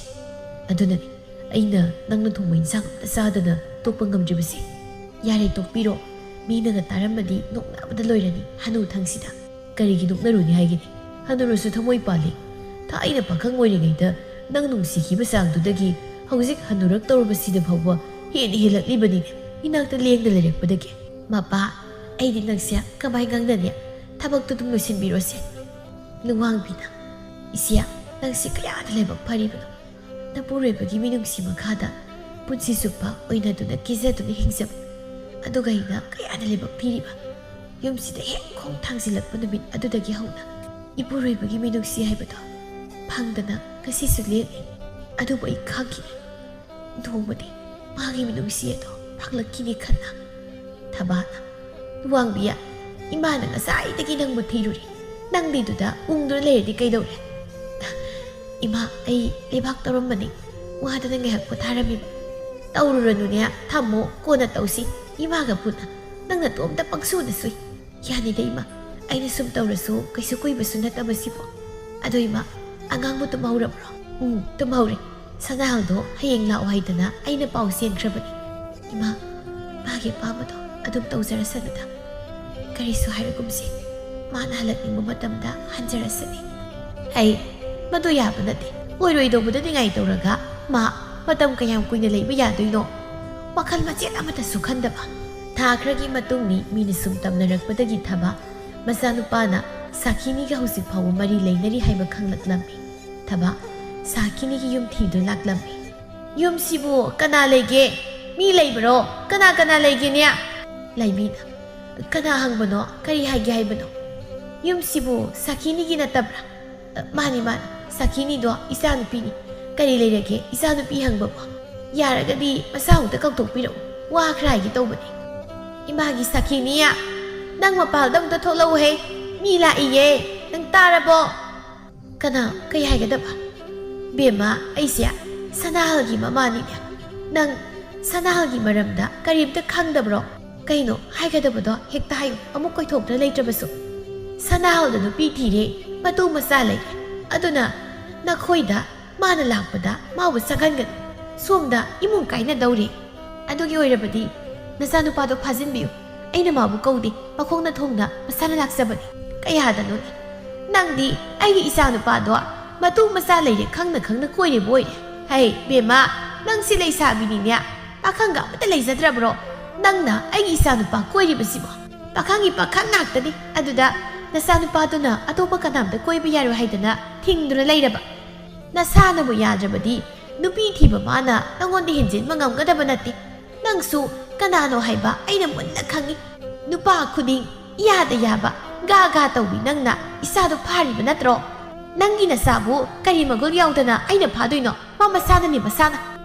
ꯑꯗꯨꯅꯅꯤ ꯑꯩꯅ ꯅꯪꯅ ꯊꯣꯡꯕ ꯏꯟꯁꯥꯡ ꯑꯝꯇ ꯆꯥꯗꯅ ꯇꯣꯛꯄ ꯉꯝꯗ꯭ꯔꯤꯕꯁꯦ꯫ ꯌꯥꯔꯦ, ꯇꯣꯛꯄꯤꯔꯣ꯫ ꯃꯤꯅꯒ ꯇꯥꯔꯝꯃꯗꯤ ꯅꯣꯛꯅꯕꯗ ꯂꯣꯏꯔꯅꯤ ꯍꯅꯨ ꯊꯪꯁꯤꯗ꯫ ꯀꯔꯤꯒꯤ ꯅꯣꯛꯅꯔꯨꯅꯤ ꯍꯥꯏꯒꯅꯤ? ꯍꯅꯨꯔꯁꯨ ꯊꯃꯣꯏ ꯄꯥꯜꯂꯤ꯫ ꯊꯥꯏꯅ ꯄꯥꯈꯪ ꯑꯣꯏꯔꯤꯉꯩꯗ ꯅꯪ ꯅꯨꯡꯁꯤꯈꯤꯕ ꯆꯥꯡꯗꯨꯗꯒꯤ ꯍꯧꯖꯤꯛ ꯍꯅꯨꯔꯛꯇꯧꯔꯕꯁꯤꯗ ꯐꯥꯎꯕ ꯍꯦꯟꯅ ꯍꯦꯜꯂꯛꯂꯤꯕꯅꯤꯅꯦ, ꯏꯅꯥꯛꯇ ꯂꯦꯡꯗ ꯂꯩꯔꯛꯄꯗꯒꯤ꯫ ꯃꯄꯥ, ꯑꯩꯗꯤ ꯅꯪꯁꯦ ꯀꯃꯥꯏ ꯉꯥꯡꯅꯅꯤ? ꯊꯕꯛꯇꯨ ꯑꯗꯨꯝ ꯂꯣꯏꯁꯤꯟꯕꯤꯔꯣꯁꯦ꯫ ꯂꯨꯋꯥꯡꯕꯤꯅ, ꯏꯆꯦ, ꯅꯪꯁꯦ ꯀꯌꯥꯗ ꯂꯥꯏꯕꯛ ꯐꯔꯤꯕꯅꯣ? ꯅꯄꯨꯔꯣꯏꯕꯒꯤ ꯃꯤꯅꯨꯡꯁꯤ ꯃꯈꯥꯗ ꯄꯨꯟꯁꯤ ꯆꯨꯞꯄ ꯑꯣꯏꯅꯗꯨꯅ ꯀꯦꯖꯗꯨꯅ ꯍꯤꯡꯖꯕ꯫ ꯑꯗꯨꯒ ꯑꯩꯅ ꯀꯌꯥꯗ ꯂꯥꯏꯕꯛ ꯊꯤꯔꯤꯕ? ꯌꯨꯝꯁꯤꯗ ꯍꯦꯛ ꯈꯣꯡ ꯊꯥꯡꯖꯤꯜꯂꯛꯄ ꯅꯨꯃꯤꯠ ꯑꯗꯨꯗꯒꯤ ꯍꯧꯅ ꯏꯄꯨꯔꯣꯏꯕꯒꯤ ꯃꯤꯅꯨꯡꯁꯤ ꯍꯥꯏꯕꯗꯣ ꯐꯪꯗꯅ ꯉꯁꯤꯁꯨ ꯂꯦꯜꯂꯤ꯫ ꯑꯗꯨꯕꯨ ꯑꯩ ꯈꯪꯈꯤꯅꯤ, ꯅꯣꯡꯃꯗꯤ ꯃꯥꯒꯤ ꯃꯤꯅꯨꯡꯁꯤ ꯑꯗꯣ ꯐꯪꯂꯛꯈꯤꯅꯤ ꯈꯟꯅ꯫ ꯊꯕꯥꯅ, ꯂꯨꯋꯥꯡꯕꯤꯌꯥ, ꯏꯃꯥꯅ ꯉꯁꯥꯏꯗꯒꯤ ꯅꯪꯕꯨ ꯊꯤꯔꯨꯔꯤ꯫ ꯅꯪꯗꯤꯗꯨꯗ ꯎꯪꯗꯨꯅ ꯂꯩꯔꯗꯤ ꯀꯩꯗꯧꯔꯦ? ꯏꯃꯥ, ꯑꯩ ꯂꯩꯕꯥꯛ ꯇꯧꯔꯝꯕꯅꯤ꯫ ꯋꯥꯗꯅ ꯉꯥꯏꯍꯥꯛ ꯄꯣꯊꯥꯔꯝꯃꯤꯕ꯫ ꯇꯧꯔꯨꯔꯅꯨꯅꯦ, ꯊꯝꯃꯣ, ꯀꯣꯟꯅ ꯇꯧꯁꯤ꯫ ꯏꯃꯥꯒ ꯄꯨꯟꯅ꯫ ꯅꯪ ꯅꯇꯣꯝꯇ ꯄꯪꯁꯨꯗ ꯁꯨꯏ꯫ ꯌꯥꯅꯤꯗ ꯏꯃꯥ, ꯑꯩꯅ ꯁꯨꯝ ꯇꯧꯔꯁꯨ ꯀꯩꯁꯨ ꯀꯨꯏꯕꯁꯨ ꯅꯠꯇꯕꯁꯤꯕꯨ꯫ ꯑꯗꯣ ꯏꯃꯥ, ꯑꯉꯥꯡꯕꯨ ꯇꯨꯝꯍꯧꯔꯕ꯭ꯔꯣ? ꯎꯝ, ꯇꯨꯝꯍꯧꯔꯦ꯫ ꯁꯅꯥꯍꯜꯗꯣ ꯍꯌꯦꯡ ꯂꯥꯛꯑꯣ ꯍꯥꯏꯗꯅ ꯑꯩꯅ ꯄꯥꯎ ꯆꯦꯟꯈ꯭ꯔꯕꯅꯤ꯫ ꯏꯃꯥ, ꯃꯥꯒꯤ ꯑꯄꯥꯝꯕꯗꯣ ꯑꯗꯨꯝ ꯇꯧꯖꯔꯁꯅꯨꯗ꯫ ꯀꯔꯤꯁꯨ ꯍꯥꯏꯔꯒꯨꯝꯁꯦ, ꯃꯥꯅ ꯍꯜꯂꯛꯅꯤꯡꯕ ꯃꯇꯝꯗ ꯍꯟꯖꯔꯁꯅꯤ꯫ ꯑꯩ, ꯃꯗꯨ ꯌꯥꯕ ꯅꯠꯇꯦ꯫ ꯑꯣꯏꯔꯣꯏꯗꯧꯕꯗ ꯅꯤꯡꯉꯥꯏ ꯇꯧꯔꯒ ꯃꯥ ꯃꯇꯝ ꯀꯌꯥꯝ ꯀꯨꯏꯅ ꯂꯩꯕ ꯌꯥꯗꯣꯏꯅꯣ? ꯋꯥꯈꯜ ꯃꯆꯦꯠ ꯑꯃꯠꯇꯁꯨ ꯈꯟꯗꯕ꯫ ꯊꯥ ꯈꯔꯒꯤ ꯃꯇꯨꯡꯅꯤ ꯃꯤꯅ ꯁꯨꯝ ꯇꯝꯅꯔꯛꯄꯗꯒꯤ ꯊꯕ ꯃꯆꯥꯅꯨꯄꯥꯅ ꯁꯥꯈꯤꯅꯤꯒ ꯍꯧꯖꯤꯛ ꯐꯥꯎꯕ ꯃꯔꯤ ꯂꯩꯅꯔꯤ ꯍꯥꯏꯕ ꯈꯪꯂꯛꯂꯝꯃꯤ꯫ ꯊꯕ ꯁꯥꯈꯤꯅꯤꯒꯤ ꯌꯨꯝ ꯊꯤꯗꯨ ꯂꯥꯛꯂꯝꯃꯤ꯫ "ꯌꯨꯝꯁꯤꯕꯨ ꯀꯅꯥ ꯂꯩꯒꯦ? ꯃꯤ ꯂꯩꯕꯔꯣ? ꯀꯅꯥ ꯀꯅꯥ ꯂꯩꯒꯦꯅꯦ?" ꯂꯥꯏꯕꯤꯅ, "ꯀꯅꯥ ꯍꯪꯕꯅꯣ? ꯀꯔꯤ ꯍꯥꯏꯒꯦ ꯍꯥꯏꯕꯅꯣ? ꯌꯨꯝꯁꯤꯕꯨ ꯁꯥꯈꯤꯅꯤꯒꯤ ꯅꯠꯇꯕ꯭ꯔꯥ?" "ꯃꯥꯅꯤ, ꯃꯥꯅꯤ, ꯁꯥꯈꯤꯅꯤꯗꯣ ꯏꯆꯥꯅꯨꯄꯤꯅꯤ꯫ ꯀꯔꯤ ꯂꯩꯔꯒꯦ ꯏꯆꯥꯅꯨꯄꯤ ꯍꯪꯕꯕꯨ? ꯌꯥꯔꯒꯗꯤ ꯃꯁꯥ ꯑꯃꯨꯛꯇ ꯀꯧꯊꯣꯛꯄꯤꯔꯛꯎ, ꯋꯥ ꯈꯔ ꯍꯥꯏꯒꯦ ꯇꯧꯕꯅꯤ꯫" ꯏꯃꯥꯒꯤ ꯁꯥꯈꯤꯅꯤ꯫ ꯅꯪ ꯃꯄꯥꯜꯗ ꯑꯝꯇ ꯊꯣꯛꯂꯛꯎꯍꯦ꯫ ꯃꯤ ꯂꯥꯛꯏꯌꯦ꯫ ꯅꯪ ꯇꯥꯔꯕꯣ? ꯀꯅꯥ? ꯀꯩ ꯍꯥꯏꯒꯗꯕ? ꯕꯦꯝꯃ, ꯑꯩꯁꯦ ꯁꯅꯥꯍꯜꯒꯤ ꯃꯃꯥꯅꯤꯅꯦ꯫ ꯅꯪ ꯁꯅꯥꯍꯜꯒꯤ ꯃꯔꯝꯗ ꯀꯔꯤꯝꯇ ꯈꯪꯗꯕ꯭ꯔꯣ? ꯀꯩꯅꯣ ꯍꯥꯏꯒꯗꯕꯗꯣ ꯍꯦꯛꯇ ꯍꯥꯏꯌꯨ, ꯑꯃꯨꯛ ꯀꯣꯏꯊꯣꯛꯇ꯭ꯔ ꯂꯩꯇ꯭ꯔꯕꯁꯨ꯫ ꯁꯅꯥꯍꯜꯗ ꯅꯨꯄꯤ ꯊꯤꯔꯦ, ꯃꯇꯨ ꯃꯆꯥ ꯂꯩꯔꯦ꯫ ꯑꯗꯨꯅ ꯅꯈꯣꯏꯗ ꯃꯥꯅ ꯂꯥꯛꯄꯗ ꯃꯥꯕꯨ ꯆꯪꯍꯟꯒꯅꯨ꯫ ꯁꯣꯝꯗ ꯏꯃꯨꯡ ꯀꯥꯏꯅꯗꯧꯔꯦ꯫ ꯑꯗꯨꯒꯤ ꯑꯣꯏꯔꯕꯗꯤ ꯅꯆꯥꯅꯨꯄꯥꯗꯣ ꯐꯥꯖꯤꯟꯕꯤꯌꯨ꯫ ꯑꯩꯅ ꯃꯥꯕꯨ ꯀꯧꯗꯦ, ꯃꯈꯣꯡꯅ ꯊꯣꯡꯅ ꯃꯁꯥꯅ ꯂꯥꯛꯆꯕꯅꯤ꯫ ꯀꯌꯥꯗꯅꯣꯅꯦ? ꯅꯪꯗꯤ ꯑꯩꯒꯤ ꯏꯆꯥꯅꯨꯄꯥꯗꯣ ꯃꯇꯨ ꯃꯆꯥ ꯂꯩꯔꯦ ꯈꯪꯅ ꯈꯪꯅ ꯀꯣꯏꯔꯤꯕ ꯑꯣꯏꯔꯦ꯫ ꯍꯩ ꯕꯦꯝꯃ, ꯅꯪꯁꯤ ꯂꯩꯁꯥꯕꯤꯅꯤꯅꯦ, ꯄꯥꯈꯪꯒ ꯑꯃꯇ ꯂꯩꯖꯗ꯭ꯔꯕ꯭ꯔꯣ? ꯅꯪꯅ ꯑꯩꯒꯤ ꯏꯆꯥꯅꯨꯄꯥ ꯀꯣꯏꯔꯤꯕꯁꯤꯕꯣ? ꯄꯥꯈꯪꯒꯤ ꯄꯥꯈꯪ ꯉꯥꯛꯇꯅꯤ꯫ ꯑꯗꯨꯗ ꯅꯆꯥꯅꯨꯄꯥꯗꯨꯅ ꯑꯇꯣꯞꯄ ꯀꯅꯥꯝꯇ ꯀꯣꯏꯕ ꯌꯥꯔꯣꯏ ꯍꯥꯏꯗꯅ ꯊꯤꯡꯗꯨꯅ ꯂꯩꯔꯕ? ꯅꯁꯥꯅꯕꯨ ꯌꯥꯗ꯭ꯔꯕꯗꯤ ꯅꯨꯄꯤ ꯊꯤꯕ ꯃꯥꯅ ꯅꯪꯉꯣꯟꯗ ꯍꯦꯟꯖꯤꯟꯕ ꯉꯝꯒꯗꯕ ꯅꯠꯇꯦ꯫ ꯅꯪꯁꯨ ꯀꯅꯥꯅꯣ ꯍꯥꯏꯕ ꯑꯩꯅ ꯃꯨꯟꯅ ꯈꯪꯏ꯫ ꯅꯨꯄꯥ ꯈꯨꯗꯤꯡ ꯏꯌꯥꯗ ꯌꯥꯕ, ꯒꯥ ꯒꯥ ꯇꯧꯕꯤ ꯅꯪꯅ ꯏꯆꯥꯗꯣ ꯐꯥꯔꯤꯕ ꯅꯠꯇ꯭ꯔꯣ? ꯅꯪꯒꯤ ꯅꯆꯥꯕꯨ ꯀꯔꯤ ꯃꯒꯨꯟ ꯌꯥꯎꯗꯅ ꯑꯩꯅ ꯐꯥꯗꯣꯏꯅꯣ? ꯃꯥ ꯃꯁꯥꯅꯅꯦ, ꯃꯁꯥꯅ꯫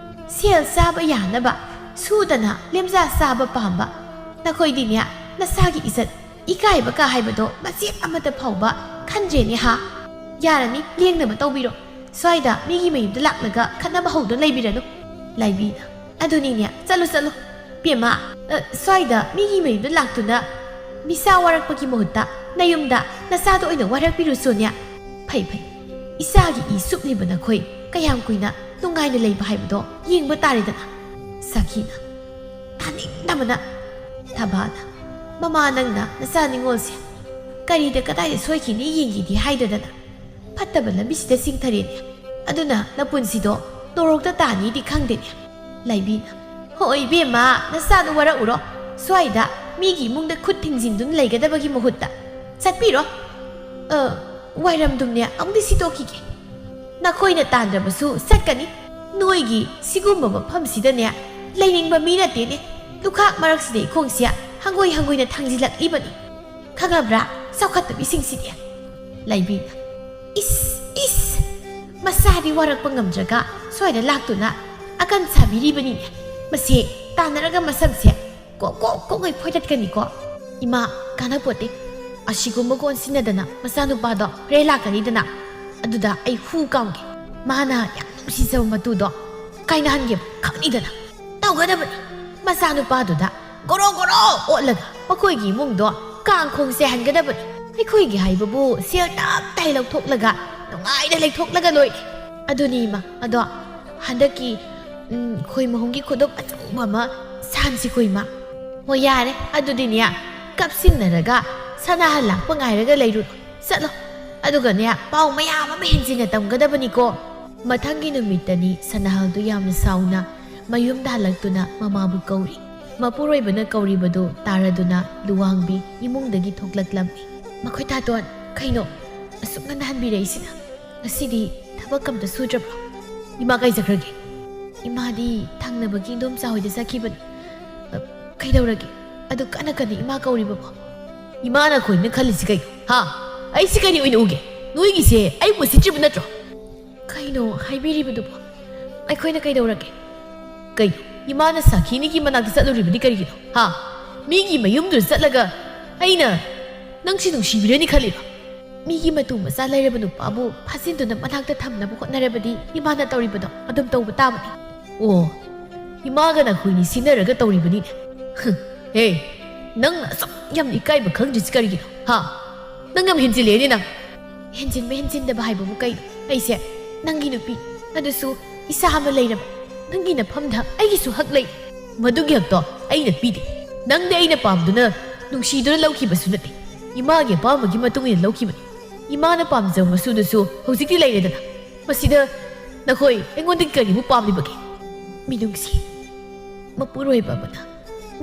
ꯁꯦꯜ ꯆꯥꯕ ꯌꯥꯅꯕ ꯁꯨꯗꯅ ꯂꯦꯝꯖꯥ ꯆꯥꯕ ꯄꯥꯝꯕ ꯅꯈꯣꯏꯗꯤꯅꯦ, ꯅꯁꯥꯒꯤ ꯏꯖꯠ, ꯏꯀꯥꯏꯕ ꯀ ꯍꯥꯏꯕꯗꯣ ꯃꯆꯦꯠ ꯑꯃꯠꯇ ꯐꯥꯎꯕ ꯈꯟꯗ꯭ꯔꯦꯅꯦ ꯍꯥ? ꯌꯥꯔꯅꯤ, ꯂꯦꯡꯅꯕ ꯇꯧꯕꯤꯔꯣ꯫ ꯁ꯭ꯋꯥꯏꯗ ꯃꯤꯒꯤ ꯃꯌꯨꯝꯗ ꯂꯥꯛꯂꯒ ꯈꯠꯅꯕ ꯍꯧꯗꯨꯅ ꯂꯩꯕꯤꯔꯅꯨ꯫ ꯂꯥꯏꯕꯤꯅ, ꯑꯗꯨꯅꯤꯅꯦ, ꯆꯠꯂꯨ, ꯆꯠꯂꯨ꯫ ꯕꯦꯝꯃ, ꯑ, ꯁ꯭ꯋꯥꯏꯗ ꯃꯤꯒꯤ ꯃꯌꯨꯝꯗ ꯂꯥꯛꯇꯨꯅ ꯃꯤꯁꯥ ꯋꯥꯔꯛꯄꯒꯤ ꯃꯍꯨꯠꯇ ꯅꯌꯨꯝꯗ ꯅꯆꯥꯗ ꯑꯣꯏꯅ ꯋꯥꯔꯛꯄꯤꯔꯨꯆꯣꯅꯦ꯫ ꯐꯩ, ꯐꯩ꯫ ꯏꯆꯥꯒꯤ ꯏ ꯆꯨꯞꯂꯤꯕ ꯅꯈꯣꯏ ꯀꯌꯥꯝ ꯀꯨꯏꯅ ꯅꯨꯡꯉꯥꯏꯅ ꯂꯩꯕ ꯍꯥꯏꯕꯗꯣ ꯌꯦꯡꯕ ꯇꯥꯔꯦꯗꯅ꯫ ꯁꯈꯤꯅ, ꯇꯥꯅꯤꯡꯗꯕꯅ꯫ ꯊꯕꯥꯅ, ꯃꯃꯥ, ꯅꯪꯅ ꯅꯆꯥ ꯅꯤꯉꯣꯜꯁꯦ ꯀꯔꯤꯗ ꯀꯗꯥꯏꯗ ꯁꯣꯏꯈꯤꯅꯤ ꯌꯦꯡꯒꯦꯗꯤ ꯍꯥꯏꯗꯗꯅ ꯐꯠꯇꯕ ꯂꯝꯕꯤꯁꯤꯗ ꯆꯤꯡꯊꯔꯦꯅꯦ꯫ ꯑꯗꯨꯅ ꯅꯄꯨꯟꯁꯤꯗꯣ ꯅꯣꯔꯣꯛꯇ ꯇꯥꯅꯤꯗꯤ ꯈꯪꯗꯦꯅꯦ꯫ ꯂꯥꯏꯕꯤꯅ, ꯍꯣꯏ ꯏꯕꯦꯝꯃ, ꯅꯆꯥꯗꯣ ꯋꯥꯔꯛꯎꯔꯣ꯫ ꯁ꯭ꯋꯥꯏꯗ ꯃꯤꯒꯤ ꯏꯃꯨꯡꯗ ꯈꯨꯠ ꯊꯤꯡꯖꯤꯟꯗꯨꯅ ꯂꯩꯒꯗꯕꯒꯤ ꯃꯍꯨꯠꯇ ꯆꯠꯄꯤꯔꯣ꯫ ꯑ, ꯋꯥꯏꯔꯝꯗꯨꯝꯅꯦ ꯑꯃꯨꯛꯇ ꯁꯤꯠꯇꯣꯛꯈꯤꯒꯦ꯫ ꯅꯈꯣꯏꯅ ꯇꯥꯟꯗ꯭ꯔꯕꯁꯨ ꯆꯠꯀꯅꯤ꯫ ꯅꯣꯏꯒꯤ ꯁꯤꯒꯨꯝꯕ ꯃꯐꯝꯁꯤꯗꯅꯦ ꯂꯩꯅꯤꯡꯕ ꯃꯤ ꯅꯠꯇꯦꯅꯦ꯫ ꯂꯨꯈꯥꯛ ꯃꯔꯛꯁꯤꯗ ꯏꯈꯣꯡꯁꯦ ꯍꯪꯒꯣꯏ ꯍꯪꯒꯣꯏꯅ ꯊꯥꯡꯖꯤꯜꯂꯛꯂꯤꯕꯅꯤ꯫ ꯈꯪꯉꯕ꯭ꯔꯥ, ꯆꯥꯎꯈꯠꯇꯕꯤꯁꯤꯡꯁꯤꯗꯤ? ꯂꯥꯏꯕꯤꯅ, ꯏꯁ, ꯏꯁ! ꯃꯆꯥꯗꯤ ꯋꯥꯔꯛꯄ ꯉꯝꯗ꯭ꯔꯒ ꯁ꯭ꯋꯥꯏꯗ ꯂꯥꯛꯇꯨꯅ ꯑꯀꯟ ꯁꯥꯕꯤꯔꯤꯕꯅꯤꯅꯦ꯫ ꯃꯁꯤ ꯇꯥꯟꯅꯔꯒ ꯃꯁꯝꯁꯦ ꯀꯣꯛ ꯀꯣꯛ ꯀꯣꯛ ꯍꯦꯛ ꯐꯣꯏꯗꯠꯀꯅꯤꯀꯣ꯫ ꯏꯃꯥ, ꯀꯥꯟꯅꯄꯣꯠꯇꯦ꯫ ꯑꯁꯤꯒꯨꯝꯕꯒ ꯑꯣꯟꯁꯤꯟꯅꯗꯅ ꯃꯆꯥꯅꯨꯄꯥꯗꯣ ꯍꯣꯔꯦꯟ ꯂꯥꯛꯀꯅꯤꯗꯅ, ꯑꯗꯨꯗ ꯑꯩ ꯍꯨ ꯀꯥꯝꯒꯦ꯫ ꯃꯥꯅ ꯌꯥꯝ ꯅꯨꯡꯁꯤꯖꯕ ꯃꯇꯨꯗꯣ ꯀꯥꯏꯅꯍꯟꯒꯦꯕ ꯈꯪꯅꯤꯗꯅ꯫ ꯇꯧꯒꯗꯕꯅꯤ꯫ ꯃꯆꯥꯅꯨꯄꯥꯗꯨꯗ ꯒꯣꯔꯣ ꯒꯣꯔꯣ ꯑꯣꯠꯂꯒ ꯃꯈꯣꯏꯒꯤ ꯏꯃꯨꯡꯗꯣ ꯀꯥꯡ ꯈꯣꯡ ꯆꯥꯏꯍꯟꯒꯗꯕꯅꯤ꯫ ꯑꯩꯈꯣꯏꯒꯤ ꯍꯥꯏꯕꯕꯨ ꯁꯦꯜ ꯇꯞ ꯇꯥꯏ ꯂꯧꯊꯣꯛꯂꯒ ꯅꯨꯡꯉꯥꯏꯅ ꯂꯩꯊꯣꯛꯂꯒ ꯂꯣꯏꯔꯦ꯫ ꯑꯗꯨꯅꯤ ꯏꯃꯥ꯫ ꯑꯗꯣ ꯍꯟꯗꯛꯀꯤ, ꯎꯝ, ꯈꯣꯏ ꯃꯍꯨꯝꯒꯤ ꯈꯨꯗꯣꯞ ꯑꯆꯧꯕ ꯑꯃ ꯁꯥꯟꯁꯤꯀꯣ ꯏꯃꯥ꯫ ꯍꯣꯏ, ꯌꯥꯔꯦ꯫ ꯑꯗꯨꯗꯤꯅꯦ, ꯀꯞꯁꯤꯟꯅꯔꯒ ꯁꯅꯥꯍꯟ ꯂꯥꯛꯄ ꯉꯥꯏꯔꯒ ꯂꯩꯔꯨꯔꯣ꯫ ꯆꯠꯂꯣ꯫ ꯑꯗꯨꯒꯅꯦ, ꯄꯥꯎ ꯃꯌꯥꯝ ꯑꯃ ꯍꯦꯟꯖꯤꯟꯅ ꯇꯝꯒꯗꯕꯅꯤꯀꯣ꯫ ꯃꯊꯪꯒꯤ ꯅꯨꯃꯤꯠꯇꯅꯤ ꯁꯅꯥꯍꯜꯗꯨ ꯌꯥꯝꯅ ꯁꯥꯎꯅ ꯃꯌꯨꯝꯗ ꯍꯜꯂꯛꯇꯨꯅ ꯃꯃꯥꯕꯨ ꯀꯧꯔꯤ꯫ ꯃꯄꯨꯔꯣꯏꯕꯅ ꯀꯧꯔꯤꯕꯗꯨ ꯇꯥꯔꯗꯨꯅ ꯂꯨꯋꯥꯡꯕꯤ ꯏꯃꯨꯡꯗꯒꯤ ꯊꯣꯛꯂꯛꯂꯝꯃꯤ꯫ "ꯃꯈꯣꯏ ꯇꯥꯇꯣꯟ, ꯀꯩꯅꯣ ꯑꯁꯨꯛ ꯉꯟꯅ ꯍꯟꯕꯤꯔꯛꯏꯁꯤꯅ? ꯉꯁꯤꯗꯤ ꯊꯕꯛ ꯑꯝꯇ ꯁꯨꯗ꯭ꯔꯕ꯭ꯔꯣ?" "ꯏꯃꯥ ꯀꯥꯏ ꯆꯠꯈ꯭ꯔꯒꯦ?" "ꯏꯃꯥꯗꯤ ꯊꯪꯅꯕꯒꯤ ꯏꯟꯗꯣꯝꯆꯥ ꯍꯣꯏꯗ ꯆꯠꯈꯤꯕꯅꯤ꯫" "ꯑ, ꯀꯩꯗꯧꯔꯒꯦ? ꯑꯗꯨ ꯀꯟꯅ ꯀꯟꯅ ꯏꯃꯥ ꯀꯧꯔꯤꯕꯕꯣ?" "ꯏꯃꯥꯅ ꯈꯣꯏꯅ ꯈꯜꯂꯤꯁꯤ ꯀꯩꯅꯣ? ꯍꯥ? ꯑꯩꯁꯤ ꯀꯔꯤ ꯑꯣꯏꯅ ꯎꯒꯦ? ꯅꯣꯏꯒꯤꯁꯦ ꯑꯩꯕꯨ ꯎꯁꯤꯠꯇ꯭ꯔꯤꯕ ꯅꯠꯇ꯭ꯔꯣ?" "ꯀꯩꯅꯣ ꯍꯥꯏꯕꯤꯔꯤꯕꯗꯨꯕꯣ? ꯑꯩꯈꯣꯏꯅ ꯀꯩꯗꯧꯔꯒꯦ?" "ꯀꯩꯅꯣ? ꯏꯃꯥꯅ ꯁꯥꯈꯤꯅꯤꯒꯤ ꯃꯅꯥꯛꯇ ꯆꯠꯂꯨꯔꯤꯕꯗꯤ ꯀꯔꯤꯒꯤꯅꯣ? ꯍꯥ? ꯃꯤꯒꯤ ꯃꯌꯨꯝꯗꯨꯗ ꯆꯠꯂꯒ ꯑꯩꯅ ꯅꯪꯁꯤ ꯅꯨꯡꯁꯤꯕꯤꯔꯅꯤ ꯈꯜꯂꯤꯔꯣ? ꯃꯤꯒꯤ ꯃꯇꯨ ꯃꯆꯥ ꯂꯩꯔꯕ ꯅꯨꯄꯥꯕꯨ ꯐꯥꯖꯤꯟꯗꯨꯅ ꯃꯅꯥꯛꯇ ꯊꯝꯅꯕ ꯍꯣꯠꯅꯔꯕꯗꯤ ꯏꯃꯥꯅ ꯇꯧꯔꯤꯕꯗꯣ ꯑꯗꯨꯝ ꯇꯧꯕ ꯇꯥꯕꯅꯤ꯫" "ꯑꯣ, ꯏꯃꯥꯒ ꯅꯈꯣꯏꯅꯤ ꯁꯤꯟꯅꯔꯒ ꯇꯧꯔꯤꯕꯅꯤꯅꯦ꯫ ꯍꯨꯝ, ꯍꯦ, ꯅꯪꯅ ꯑꯁꯨꯛ ꯌꯥꯝꯅ ꯏꯀꯥꯏꯕ ꯈꯪꯗ꯭ꯔꯤꯁꯤ ꯀꯔꯤꯒꯤꯅꯣ? ꯍꯥ? ꯅꯪ ꯌꯥꯝ ꯍꯦꯟꯖꯤꯜꯂꯦꯅꯦ ꯅꯪ꯫" "ꯍꯦꯟꯖꯤꯟꯕ ꯍꯦꯟꯖꯤꯟꯗꯕ ꯍꯥꯏꯕꯕꯨ ꯀꯩꯅꯣ? ꯑꯩꯁꯦ ꯅꯪꯒꯤ ꯅꯨꯄꯤ, ꯑꯗꯨꯁꯨ ꯏꯆꯥ ꯑꯃ ꯂꯩꯔꯕ꯫ ꯅꯪꯒꯤ ꯅꯐꯝꯗ ꯑꯩꯒꯤꯁꯨ ꯍꯛ ꯂꯩ꯫ ꯃꯗꯨꯒꯤ ꯍꯛꯇꯣ ꯑꯩꯅ ꯄꯤꯗꯦ꯫ ꯅꯪꯗꯤ ꯑꯩꯅ ꯄꯥꯝꯗꯨꯅ, ꯅꯨꯡꯁꯤꯗꯨꯅ ꯂꯧꯈꯤꯕꯁꯨ ꯅꯠꯇꯦ꯫ ꯏꯃꯥꯒꯤ ꯑꯄꯥꯝꯕꯒꯤ ꯃꯇꯨꯡ ꯏꯟꯅ ꯂꯧꯈꯤꯕꯅꯤ꯫ ꯏꯃꯥꯅ ꯄꯥꯝꯖꯕ ꯃꯆꯨꯗꯨꯁꯨ ꯍꯧꯖꯤꯛꯇꯤ ꯂꯩꯔꯦꯗꯅ꯫ ꯃꯁꯤꯗ ꯅꯈꯣꯏ ꯑꯩꯉꯣꯟꯗꯒꯤ ꯀꯔꯤꯕꯨ ꯄꯥꯝꯂꯤꯕꯒꯦ?" "ꯃꯤꯅꯨꯡꯁꯤ, ꯃꯄꯨꯔꯣꯏꯕ ꯑꯃꯅ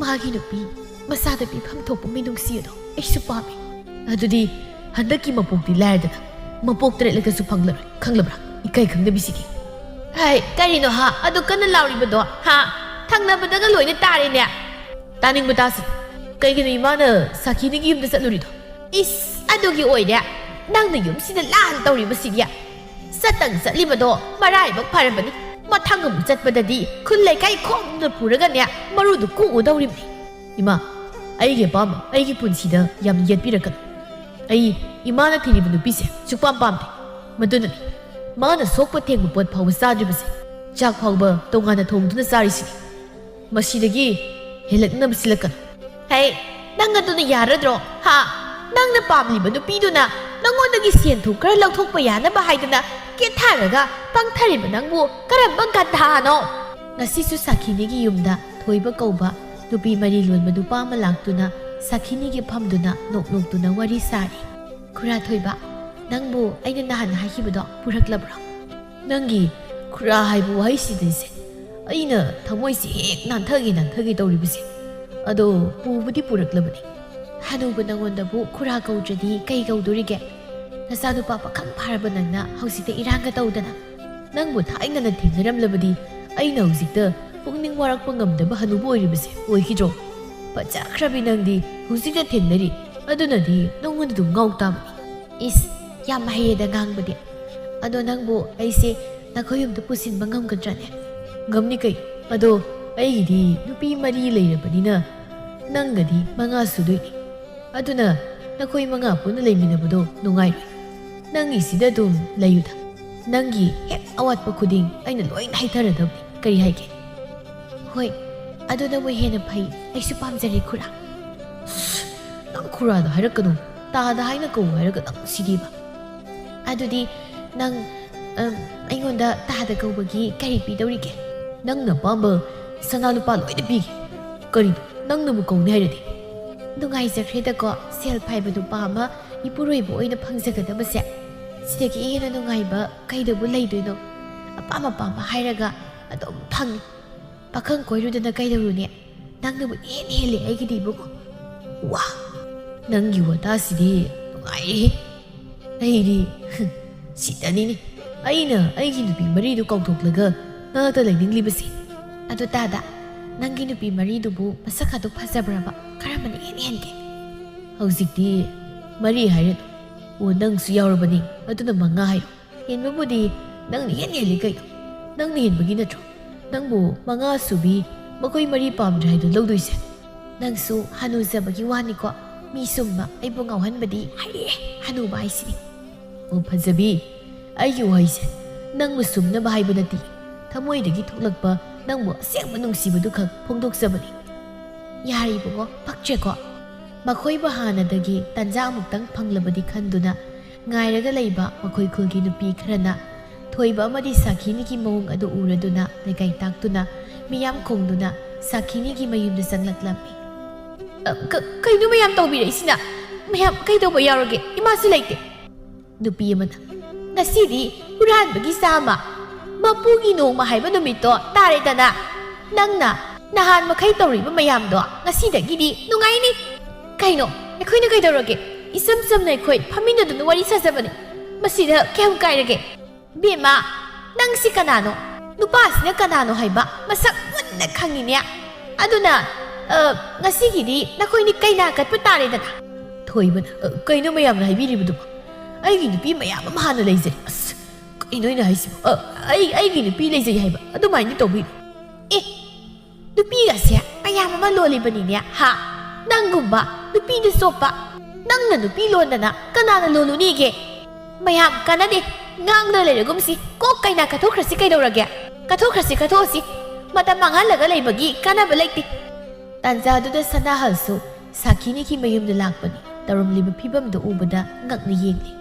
ꯃꯥꯒꯤ ꯅꯨꯄꯤ ꯃꯆꯥꯗ ꯄꯤꯐꯝ ꯊꯣꯛꯄ ꯃꯤꯅꯨꯡꯁꯤ ꯑꯗꯣ ꯑꯩꯁꯨ ꯄꯥꯝꯃꯤ꯫" "ꯑꯗꯨꯗꯤ ꯍꯟꯗꯛꯀꯤ ꯃꯄꯣꯛꯇꯤ ꯂꯥꯏꯔꯗꯅ, ꯃꯄꯣꯛ ꯇꯔꯦꯠꯂꯒꯁꯨ ꯐꯪꯂꯔꯣꯏ, ꯈꯪꯂꯕ꯭ꯔꯥ, ꯏꯀꯥꯏ ꯈꯪꯗꯕꯤꯁꯤꯗꯤ?" "ꯍꯥꯏ, ꯀꯔꯤꯅꯣ ꯍꯥ? ꯑꯗꯨ ꯀꯟꯅ ꯂꯥꯎꯔꯤꯕꯗꯣ ꯍꯥ? ꯊꯪꯅꯕꯗꯒ ꯂꯣꯏꯅ ꯇꯥꯔꯦꯅꯦ꯫" "ꯇꯥꯅꯤꯡꯕ ꯇꯥꯁꯤ꯫ ꯀꯩꯒꯤꯅꯣ ꯏꯃꯥꯅ ꯁꯥꯈꯤꯅꯤꯒꯤ ꯌꯨꯝꯗ ꯆꯠꯂꯨꯔꯤꯗꯣ?" "ꯏꯁ, ꯑꯗꯨꯒꯤ ꯑꯣꯏꯔꯦ꯫ ꯅꯪꯅ ꯌꯨꯝꯁꯤꯗ ꯂꯥꯟ ꯇꯧꯔꯤꯕꯁꯤꯗꯤ꯫ ꯆꯠꯇꯪ ꯆꯠꯂꯤꯕꯗꯣ ꯃꯔꯥꯏꯕꯛ ꯐꯔꯕꯅꯤ꯫ ꯃꯊꯪ ꯑꯃꯨꯛ ꯆꯠꯄꯗꯗꯤ ꯈꯨꯜ ꯂꯩꯀꯥꯏ ꯈꯣꯝꯗꯨꯅ ꯄꯨꯔꯒꯅꯦ, ꯃꯔꯨꯗꯨ ꯀꯣꯛꯎꯗꯧꯔꯤꯕꯅꯤ꯫" ꯏꯃꯥ, ꯑꯩꯒꯤ ꯑꯄꯥꯝꯕ ꯑꯩꯒꯤ ꯄꯨꯟꯁꯤꯗ ꯌꯥꯝ ꯌꯦꯠꯄꯤꯔꯛꯀꯅꯨ꯫ ꯑꯩ ꯏꯃꯥꯅ ꯊꯤꯔꯤꯕ ꯅꯨꯄꯤꯁꯦ ꯁꯨꯛꯄꯥꯝ ꯄꯥꯝꯗꯦ꯫ ꯃꯗꯨꯅꯅꯤ ꯃꯥꯅ ꯁꯣꯛꯄ ꯊꯦꯡꯕ ꯄꯣꯠ ꯐꯥꯎꯕ ꯆꯥꯗ꯭ꯔꯤꯕꯁꯦ꯫ ꯆꯥꯛ ꯐꯥꯎꯕ ꯇꯣꯉꯥꯟꯅ ꯊꯣꯡꯗꯨꯅ ꯆꯥꯔꯤꯁꯤꯅꯤ꯫ ꯃꯁꯤꯗꯒꯤ ꯍꯦꯜꯂꯛꯅꯕ ꯁꯤꯜꯂꯛꯀꯅꯨ꯫ ꯍꯦ, ꯅꯪ ꯑꯗꯨꯅ ꯌꯥꯔꯗ꯭ꯔꯣ? ꯍꯥ? ꯅꯪꯅ ꯄꯥꯝꯂꯤꯕ ꯅꯨꯄꯤꯗꯨꯅ ꯅꯪꯉꯣꯟꯗꯒꯤ ꯁꯦꯟ ꯊꯨꯝ ꯈꯔ ꯂꯧꯊꯣꯛꯄ ꯌꯥꯅꯕ ꯍꯥꯏꯗꯅ ꯀꯦꯊꯔꯒ ꯄꯪꯊꯔꯤꯕ ꯅꯪꯕꯨ ꯀꯔꯝꯕ ꯒꯙꯥꯅꯣ? ꯉꯁꯤꯁꯨ ꯁꯥꯈꯤꯅꯤꯒꯤ ꯌꯨꯝꯗ ꯊꯣꯏꯕ ꯀꯧꯕ ꯅꯨꯄꯤ ꯃꯔꯤ ꯂꯣꯟꯕ ꯅꯨꯄꯥ ꯑꯃ ꯂꯥꯛꯇꯨꯅ ꯁꯥꯈꯤꯅꯤꯒꯤ ꯐꯝꯗꯨꯅ ꯅꯣꯛ ꯅꯣꯛꯇꯨꯅ ꯋꯥꯔꯤ ꯁꯥꯔꯤ꯫ "ꯈꯨꯔꯥ ꯊꯣꯏꯕ, ꯅꯪꯕꯨ ꯑꯩꯅ ꯅꯍꯥꯟ ꯍꯥꯏꯈꯤꯕꯗꯣ ꯄꯨꯔꯛꯂꯕ꯭ꯔꯣ?" "ꯅꯪꯒꯤ ꯈꯨꯔꯥ ꯍꯥꯏꯕ ꯋꯥꯍꯩꯁꯤꯗꯤꯁꯦ ꯑꯩꯅ ꯊꯃꯣꯏꯁꯦ ꯍꯦꯛ ꯅꯥꯟꯊꯒꯦ ꯅꯥꯟꯊꯒꯦ ꯇꯧꯔꯤꯕꯁꯦ꯫ ꯑꯗꯣ ꯄꯨꯕꯨꯗꯤ ꯄꯨꯔꯛꯂꯕꯅꯤ꯫ ꯍꯅꯨꯕ ꯅꯉꯣꯟꯗꯕꯨ ꯈꯨꯔꯥ ꯀꯧꯗ꯭ꯔꯗꯤ ꯀꯩ ꯀꯧꯗꯣꯔꯤꯒꯦ? ꯅꯆꯥꯅꯨꯄꯥ ꯄꯥꯈꯪ ꯐꯥꯔꯕ ꯅꯪꯅ ꯍꯧꯖꯤꯛꯇ ꯏꯔꯥꯡꯒ ꯇꯧꯗꯅ꯫ ꯅꯪꯕꯨ ꯊꯥꯏꯅꯅ ꯊꯦꯡꯅꯔꯝꯂꯕꯗꯤ ꯑꯩꯅ ꯍꯧꯖꯤꯛꯇ ꯄꯨꯛꯅꯤꯡ ꯋꯥꯔꯛꯄ ꯉꯝꯗꯕ ꯍꯅꯨꯕ ꯑꯣꯏꯔꯤꯕꯁꯦ ꯑꯣꯏꯈꯤꯗ꯭ꯔꯣ? ꯐꯖꯈ꯭ꯔꯕꯤ ꯅꯪꯗꯤ ꯍꯧꯖꯤꯛꯇ ꯊꯦꯡꯅꯔꯤ, ꯑꯗꯨꯅꯗꯤ ꯅꯉꯣꯟꯗ ꯑꯗꯨꯝ ꯉꯥꯎ ꯇꯥꯕꯅꯤ꯫" "ꯏꯁ, ꯌꯥꯝ ꯍꯩꯌꯦꯗ ꯉꯥꯡꯕꯗꯤ꯫ ꯑꯗꯣ ꯅꯪꯕꯨ ꯑꯩꯁꯦ ꯅꯈꯣꯏ ꯌꯨꯝꯗ ꯄꯨꯁꯤꯟꯕ ꯉꯝꯒꯗ꯭ꯔꯅꯦ?" "ꯉꯝꯅꯤ ꯀꯩ꯫ ꯑꯗꯣ ꯑꯩꯒꯤꯗꯤ ꯅꯨꯄꯤ ꯃꯔꯤ ꯂꯩꯔꯕꯅꯤꯅ ꯅꯪꯒꯗꯤ ꯃꯉꯥ ꯁꯨꯗꯣꯏꯅꯤ꯫ ꯑꯗꯨꯅ ꯅꯈꯣꯏ ꯃꯉꯥ ꯄꯨꯟꯅ ꯂꯩꯃꯤꯟꯅꯕꯗꯣ ꯅꯨꯡꯉꯥꯏꯔꯣꯏ꯫ ꯅꯪꯒꯤꯁꯤꯗ ꯑꯗꯨꯝ ꯂꯩꯌꯨꯗ꯫ ꯅꯪꯒꯤ ꯍꯦꯛ ꯑꯋꯥꯠꯄ ꯈꯨꯗꯤꯡ ꯑꯩꯅ ꯂꯣꯏꯅ ꯍꯩꯊꯔꯗꯕꯅꯤ꯫ ꯀꯔꯤ ꯍꯥꯏꯒꯦ?" "ꯍꯣꯏ, ꯑꯗꯨꯅꯕꯨ ꯍꯦꯟꯅ ꯐꯩ꯫ ꯑꯩꯁꯨ ꯄꯥꯝꯖꯔꯦ, ꯈꯨꯔꯥ꯫" "ꯅꯪ ꯈꯨꯔꯥꯗ ꯍꯥꯏꯔꯛꯀꯅꯨ꯫ ꯇꯥꯗ ꯍꯥꯏꯅ ꯀꯧ ꯍꯥꯏꯔꯒ ꯅꯪ ꯁꯤꯗꯤꯕ꯫" "ꯑꯗꯨꯗꯤ ꯅꯪ, ꯑꯝ, ꯑꯩꯉꯣꯟꯗ ꯇꯥꯗ ꯀꯧꯕꯒꯤ ꯀꯔꯤ ꯄꯤꯗꯧꯔꯤꯒꯦ?" "ꯅꯪꯅ ꯑꯄꯥꯝꯕ ꯁꯅꯥ ꯂꯨꯄꯥ ꯂꯣꯏꯅ ꯄꯤꯒꯦ꯫ ꯀꯔꯤꯅꯣ, ꯅꯪꯅꯕꯨ ꯀꯧꯅꯤ ꯍꯥꯏꯔꯗꯤ?" "ꯅꯨꯡꯉꯥꯏꯖꯈ꯭ꯔꯦꯗꯀꯣ, ꯁꯦꯜ ꯄꯥꯏꯕ ꯅꯨꯄꯥ ꯑꯃ ꯏꯄꯨꯔꯣꯏꯕ ꯑꯣꯏꯅ ꯐꯪꯖꯒꯗꯕꯁꯦ꯫ ꯁꯤꯗꯒꯤ ꯍꯦꯟꯅ ꯅꯨꯡꯉꯥꯏꯕ ꯀꯩꯗꯕꯨ ꯂꯩꯗꯣꯏꯅꯣ? ꯑꯄꯥꯝ ꯑꯄꯥꯝꯕ ꯍꯥꯏꯔꯒ ꯑꯗꯨꯝ ꯐꯪꯉꯤ꯫ ꯄꯥꯈꯪ ꯀꯣꯏꯔꯨꯗꯅ ꯀꯩꯗꯧꯔꯨꯅꯤ? ꯅꯪꯅꯕꯨ ꯏꯍꯦꯟ ꯍꯦꯜꯂꯦ ꯑꯩꯒꯤꯗꯤ, ꯏꯕꯨꯡꯉꯣ꯫" "ꯋꯥ, ꯅꯪꯒꯤ ꯋꯥꯇꯥꯁꯤꯗꯤ ꯅꯨꯡꯉꯥꯏꯔꯦꯍꯦ꯫ ꯑꯩꯗꯤ ꯁꯤꯗꯅꯤꯅꯦ ꯑꯩꯅ ꯑꯩꯒꯤ ꯅꯨꯄꯤ ꯃꯔꯤꯗꯨ ꯀꯥꯎꯊꯣꯛꯂꯒ ꯅꯥꯛꯇ ꯂꯩꯅꯤꯡꯂꯤꯕꯁꯦ꯫" "ꯑꯗꯨ ꯇꯥꯗ, ꯅꯪꯒꯤ ꯅꯨꯄꯤ ꯃꯔꯤꯗꯨꯕꯨ ꯃꯁꯛ ꯑꯗꯨ ꯐꯖꯕ꯭ꯔꯕ? ꯀꯔꯝꯕꯅ ꯏꯍꯦꯟ ꯍꯦꯟꯒꯦ?" "ꯍꯧꯖꯤꯛꯇꯤ ꯃꯔꯤ ꯍꯥꯏꯔꯅꯨ꯫ ꯑꯣ, ꯅꯪꯁꯨ ꯌꯥꯎꯔꯕꯅꯤ, ꯑꯗꯨꯅ ꯃꯉꯥ ꯍꯥꯏꯔꯣ꯫" "ꯍꯦꯟꯕꯕꯨꯗꯤ ꯅꯪꯅ ꯏꯍꯦꯟ ꯍꯦꯜꯂꯤ ꯀꯩꯅꯣ꯫ ꯅꯪꯅ ꯍꯦꯟꯕꯒꯤ ꯅꯠꯇ꯭ꯔꯣ ꯅꯪꯕꯨ ꯃꯉꯥ ꯁꯨꯕꯤ, ꯃꯈꯣꯏ ꯃꯔꯤ ꯄꯥꯝꯗ꯭ꯔꯦ ꯍꯥꯏꯗꯨ ꯂꯧꯗꯣꯏꯁꯦ?" "ꯅꯪꯁꯨ ꯍꯅꯨꯖꯕꯒꯤ ꯋꯥꯅꯤꯀꯣ, ꯃꯤ ꯁꯨꯝꯕ ꯑꯩꯕꯨ ꯉꯥꯎꯍꯟꯕꯗꯤ ꯍꯩꯔꯦ, ꯍꯅꯨꯕ ꯍꯥꯏꯁꯤꯅꯤ꯫" "ꯑꯣ ꯐꯖꯕꯤ, ꯑꯩꯒꯤ ꯋꯥꯍꯩꯁꯦ ꯅꯪꯕꯨ ꯁꯨꯝꯅꯕ ꯍꯥꯏꯕ ꯅꯠꯇꯦ, ꯊꯃꯣꯏꯗꯒꯤ ꯊꯣꯛꯂꯛꯄ ꯅꯪꯕꯨ ꯑꯁꯦꯡꯕ ꯅꯨꯡꯁꯤꯕꯗꯨ ꯈꯛ ꯐꯣꯡꯗꯣꯛꯆꯕꯅꯤ꯫" "ꯌꯥꯔꯦ ꯏꯕꯨꯡꯉꯣ, ꯄꯛꯇ꯭ꯔꯦꯀꯣ꯫" ꯃꯈꯣꯏꯕꯨ ꯍꯥꯟꯅꯗꯒꯤ ꯇꯥꯟꯖꯥ ꯑꯃꯨꯛꯇꯪ ꯐꯪꯂꯕꯗꯤ ꯈꯟꯗꯨꯅ ꯉꯥꯏꯔꯒ ꯂꯩꯕ ꯃꯈꯣꯏ ꯈꯨꯜꯒꯤ ꯅꯨꯄꯤ ꯈꯔꯅ ꯊꯣꯏꯕ ꯑꯃꯗꯤ ꯁꯥꯈꯤꯅꯤꯒꯤ ꯃꯑꯣꯡ ꯑꯗꯨ ꯎꯔꯗꯨꯅ ꯂꯩꯀꯥꯏ ꯇꯥꯛꯇꯨꯅ ꯃꯤꯌꯥꯝ ꯈꯣꯡꯗꯨꯅ ꯁꯥꯈꯤꯅꯤꯒꯤ ꯃꯌꯨꯝꯗ ꯆꯪꯂꯛꯂꯝꯃꯤ꯫ "ꯑ, ꯀ-, ꯀꯩꯅꯣ ꯃꯌꯥꯝ ꯇꯧꯕꯤꯔꯛꯏꯁꯤꯅ? ꯃꯌꯥꯝ ꯀꯩꯗꯧꯕ ꯌꯥꯎꯔꯒꯦ? ꯏꯃꯥꯁꯨ ꯂꯩꯇꯦ꯫" ꯅꯨꯄꯤ ꯑꯃꯅ, "ꯉꯁꯤꯗꯤ ꯍꯨꯔꯥꯟꯕꯒꯤ ꯆꯥꯝꯃ, ꯃꯄꯨꯒꯤ ꯅꯣꯡꯃ ꯍꯥꯏꯕ ꯅꯨꯃꯤꯠꯇꯣ ꯇꯥꯔꯦꯗꯅ꯫ ꯅꯪꯅ ꯅꯍꯥꯟ ꯃꯈꯩ ꯇꯧꯔꯤꯕ ꯃꯌꯥꯝꯗꯣ ꯉꯁꯤꯗꯒꯤꯗꯤ ꯅꯨꯡꯉꯥꯏꯅꯤ꯫ ꯀꯩꯅꯣ, ꯑꯩꯈꯣꯏꯅ ꯀꯩꯗꯧꯔꯒꯦ? ꯏꯆꯝ ꯆꯝꯅ ꯑꯩꯈꯣꯏ ꯐꯝꯃꯤꯟꯅꯗꯨꯅ ꯋꯥꯔꯤ ꯁꯥꯖꯕꯅꯤ꯫ ꯃꯁꯤꯗ ꯀꯌꯥꯝ ꯀꯥꯏꯔꯒꯦ?" "ꯕꯦꯝꯃ, ꯅꯪꯁꯤ ꯀꯅꯥꯅꯣ? ꯅꯨꯄꯥꯁꯤꯅ ꯀꯅꯥꯅꯣ ꯍꯥꯏꯕ ꯃꯁꯛ ꯃꯨꯟꯅ ꯈꯪꯉꯤꯅꯦ꯫ ꯑꯗꯨꯅ, ꯑ, ꯉꯁꯤꯒꯤꯗꯤ ꯅꯈꯣꯏꯅꯤ ꯀꯩꯅꯥ ꯀꯠꯄ ꯇꯥꯔꯦꯗꯅ꯫" ꯊꯣꯏꯕꯅ, "ꯑ, ꯀꯩꯅꯣ ꯃꯌꯥꯝꯅ ꯍꯥꯏꯕꯤꯔꯤꯕꯗꯨꯕꯣ? ꯑꯩꯒꯤ ꯅꯨꯄꯤ ꯃꯌꯥꯝ ꯑꯃ ꯍꯥꯟꯅ ꯂꯩꯖꯩ꯫" "ꯑꯁ, ꯀꯩꯅꯣ ꯑꯩꯅ ꯍꯥꯏꯁꯤꯕꯣ? ꯑ, ꯑꯩ, ꯑꯩꯒꯤ ꯅꯨꯄꯤ ꯂꯩꯖꯩ ꯍꯥꯏꯕ ꯑꯗꯨꯃꯥꯏꯅ ꯇꯧꯕꯤꯅꯣ꯫" "ꯑꯦ, ꯅꯨꯄꯤꯒꯁꯦ ꯃꯌꯥꯝ ꯑꯃ ꯂꯣꯜꯂꯤꯕꯅꯤꯅꯦ, ꯍꯥ? ꯅꯪꯒꯨꯝꯕ ꯅꯨꯄꯤꯗ ꯆꯣꯞꯄ, ꯅꯪꯅ ꯅꯨꯄꯤ ꯂꯣꯟꯗꯅ ꯀꯅꯥꯅ ꯂꯣꯜꯂꯨꯅꯤꯒꯦ? ꯃꯌꯥꯝ ꯀꯥꯟꯅꯗꯦ, ꯉꯥꯡꯗ ꯂꯩꯔꯒꯨꯝꯁꯤ, ꯀꯣꯛ ꯀꯩꯅ ꯀꯠꯊꯣꯛꯈ꯭ꯔꯁꯤ ꯀꯩꯗꯧꯔꯒꯦ? ꯀꯠꯊꯣꯛꯈ꯭ꯔꯁꯤ, ꯀꯠꯊꯣꯛꯑꯁꯤ, ꯃꯇꯝ ꯃꯥꯡꯍꯜꯂꯒ ꯂꯩꯕꯒꯤ ꯀꯥꯟꯅꯕ ꯂꯩꯇꯦ꯫" ꯇꯥꯟꯖꯥꯗꯨꯗ ꯁꯅꯥꯍꯜꯁꯨ ꯁꯥꯈꯤꯅꯤꯒꯤ ꯃꯌꯨꯝꯗ ꯂꯥꯛꯄꯅꯤ꯫ ꯇꯧꯔꯝꯂꯤꯕ ꯐꯤꯕꯝꯗꯨ ꯎꯕꯗ ꯉꯛꯅ ꯌꯦꯡꯂꯤ꯫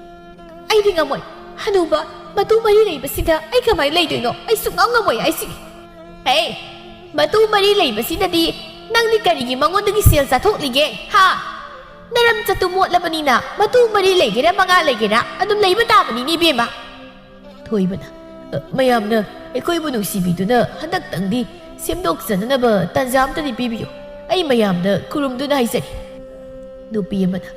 "ꯑꯩꯗꯤ ꯉꯝꯃꯣꯏ, ꯍꯅꯨꯕ ꯃꯇꯨ ꯃꯔꯤ ꯂꯩꯕꯁꯤꯗ ꯑꯩ ꯀꯃꯥꯏꯅ ꯂꯩꯗꯣꯏꯅꯣ? ꯑꯩ ꯁꯨꯡꯉꯝ ꯉꯝꯃꯣꯏ ꯍꯥꯏꯁꯤꯅꯤ꯫" "ꯍꯦ, ꯃꯇꯨ ꯃꯔꯤ ꯂꯩꯕꯁꯤꯗꯗꯤ ꯅꯪꯗꯤ ꯀꯔꯤꯒꯤ ꯃꯉꯣꯟꯗꯒꯤ ꯁꯦꯜ ꯆꯥꯊꯣꯛꯂꯤꯒꯦ, ꯍꯥ? ꯅꯔꯝ ꯆꯠꯇꯨ ꯃꯣꯠꯂꯕꯅꯤꯅ ꯃꯇꯨ ꯃꯔꯤ ꯂꯩꯒꯦꯔꯥ ꯃꯉꯥ ꯂꯩꯒꯦꯔꯥ ꯑꯗꯨꯝ ꯂꯩꯕ ꯇꯥꯕꯅꯤꯅꯦ ꯏꯕꯦꯝꯃ꯫" ꯊꯣꯏꯕꯅ, "ꯑ, ꯃꯌꯥꯝꯅ ꯑꯩꯈꯣꯏꯕꯨ ꯅꯨꯡꯁꯤꯕꯤꯗꯨꯅ ꯍꯟꯗꯛꯇꯪꯗꯤ ꯁꯦꯝꯗꯣꯛꯆꯅꯅꯕ ꯇꯥꯟꯖꯥ ꯑꯝꯇꯗꯤ ꯄꯤꯕꯤꯌꯨ꯫ ꯑꯩ ꯃꯌꯥꯝꯗ ꯈꯨꯔꯨꯝꯗꯨꯅ ꯍꯥꯏꯖꯔꯤ꯫" ꯅꯨꯄꯤ ꯑꯃꯅ,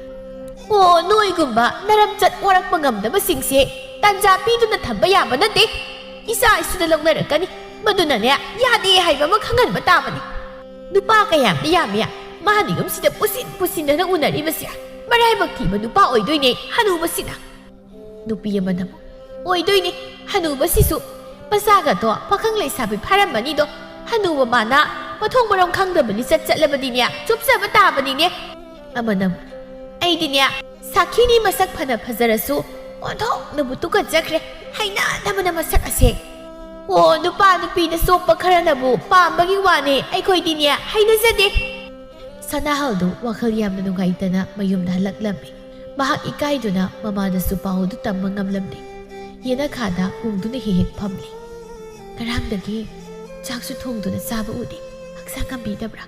"ꯑꯣ, ꯅꯣꯏꯒꯨꯝꯕ ꯅꯔꯝꯆꯠ ꯑꯣꯔꯛꯄ ꯉꯝꯗꯕꯁꯤꯡꯁꯦ ꯇꯥꯟꯖꯥ ꯄꯤꯗꯨꯅ ꯊꯝꯕ ꯌꯥꯕ ꯅꯠꯇꯦ꯫ ꯏꯆꯥ ꯏꯁꯨꯗ ꯂꯧꯅꯔꯛꯀꯅꯤ꯫ ꯃꯗꯨꯅꯅꯦ, ꯌꯥꯗꯦ ꯍꯥꯏꯕ ꯑꯃ ꯈꯪꯍꯟꯕ ꯇꯥꯕꯅꯤ꯫ ꯅꯨꯄꯥ ꯀꯌꯥꯝꯗꯤ ꯌꯥꯝꯃꯤ ꯃꯥꯅ ꯌꯨꯝꯁꯤꯗ ꯄꯨꯁꯤꯟ ꯄꯨꯁꯤꯟꯗꯅ ꯎꯅꯔꯤꯕꯁꯦ꯫ ꯃꯔꯥꯏꯕꯛ ꯊꯤꯕ ꯅꯨꯄꯥ ꯑꯣꯏꯗꯣꯏꯅꯦ ꯍꯅꯨꯕꯁꯤꯅ꯫" ꯅꯨꯄꯤ ꯑꯃꯅ, "ꯑꯣꯏꯗꯣꯏꯅꯤ, ꯍꯅꯨꯕꯁꯤꯁꯨ ꯃꯆꯥꯒꯗꯣ ꯄꯥꯈꯪ ꯂꯩꯁꯥꯕꯤ ꯐꯥꯔꯝꯃꯅꯤꯗꯣ꯫ ꯍꯅꯨꯕ ꯃꯥꯅ ꯃꯊꯣꯡ ꯃꯔꯝ ꯈꯪꯗꯕ ꯂꯤꯆꯠ ꯆꯠꯂꯕꯗꯤꯅꯦ, ꯆꯨꯞꯆꯕ ꯇꯥꯕꯅꯤꯅꯦ꯫ ꯑꯃꯅ ꯑꯃꯨꯛ, "ꯑꯩꯗꯤꯅꯦ, ꯁꯥꯈꯤꯅꯤ ꯃꯁꯛ ꯐꯅ ꯐꯖꯔꯁꯨ ꯑꯣꯟꯊꯣꯛꯅꯕꯨ ꯇꯨꯀꯠꯆꯈ꯭ꯔꯦ, ꯍꯩꯅꯗꯕꯅ ꯃꯁꯛ ꯑꯁꯦ꯫ ꯑꯣ, ꯅꯨꯄꯥ ꯅꯨꯄꯤꯗ ꯆꯣꯞꯄ ꯈꯔꯅꯕꯨ ꯄꯥꯝꯕꯒꯤ ꯋꯥꯅꯦ, ꯑꯩꯈꯣꯏꯗꯤꯅꯦ ꯍꯩꯅꯖꯗꯦ꯫" ꯁꯅꯥꯍꯜꯗꯨ ꯋꯥꯈꯜ ꯌꯥꯝꯅ ꯅꯨꯡꯉꯥꯏꯇꯅ ꯃꯌꯨꯝꯗ ꯍꯜꯂꯛꯂꯝꯃꯤ꯫ ꯃꯍꯥꯛ ꯏꯀꯥꯏꯗꯨꯅ ꯃꯃꯥꯗꯁꯨ ꯄꯥꯎ ꯑꯗꯨ ꯇꯝꯕ ꯉꯝꯂꯝꯗꯦ꯫ ꯌꯦꯅꯈꯥꯗ ꯎꯪꯗꯨꯅ ꯍꯦꯛ ꯍꯦꯛ ꯐꯝꯂꯤ꯫ ꯉꯔꯥꯡꯗꯒꯤ ꯆꯥꯛꯁꯨ ꯊꯣꯡꯗꯨꯅ ꯆꯥꯕ ꯎꯗꯦ꯫ ꯍꯛꯆꯥꯡ ꯉꯝꯕꯤꯗꯕ꯭ꯔꯥ?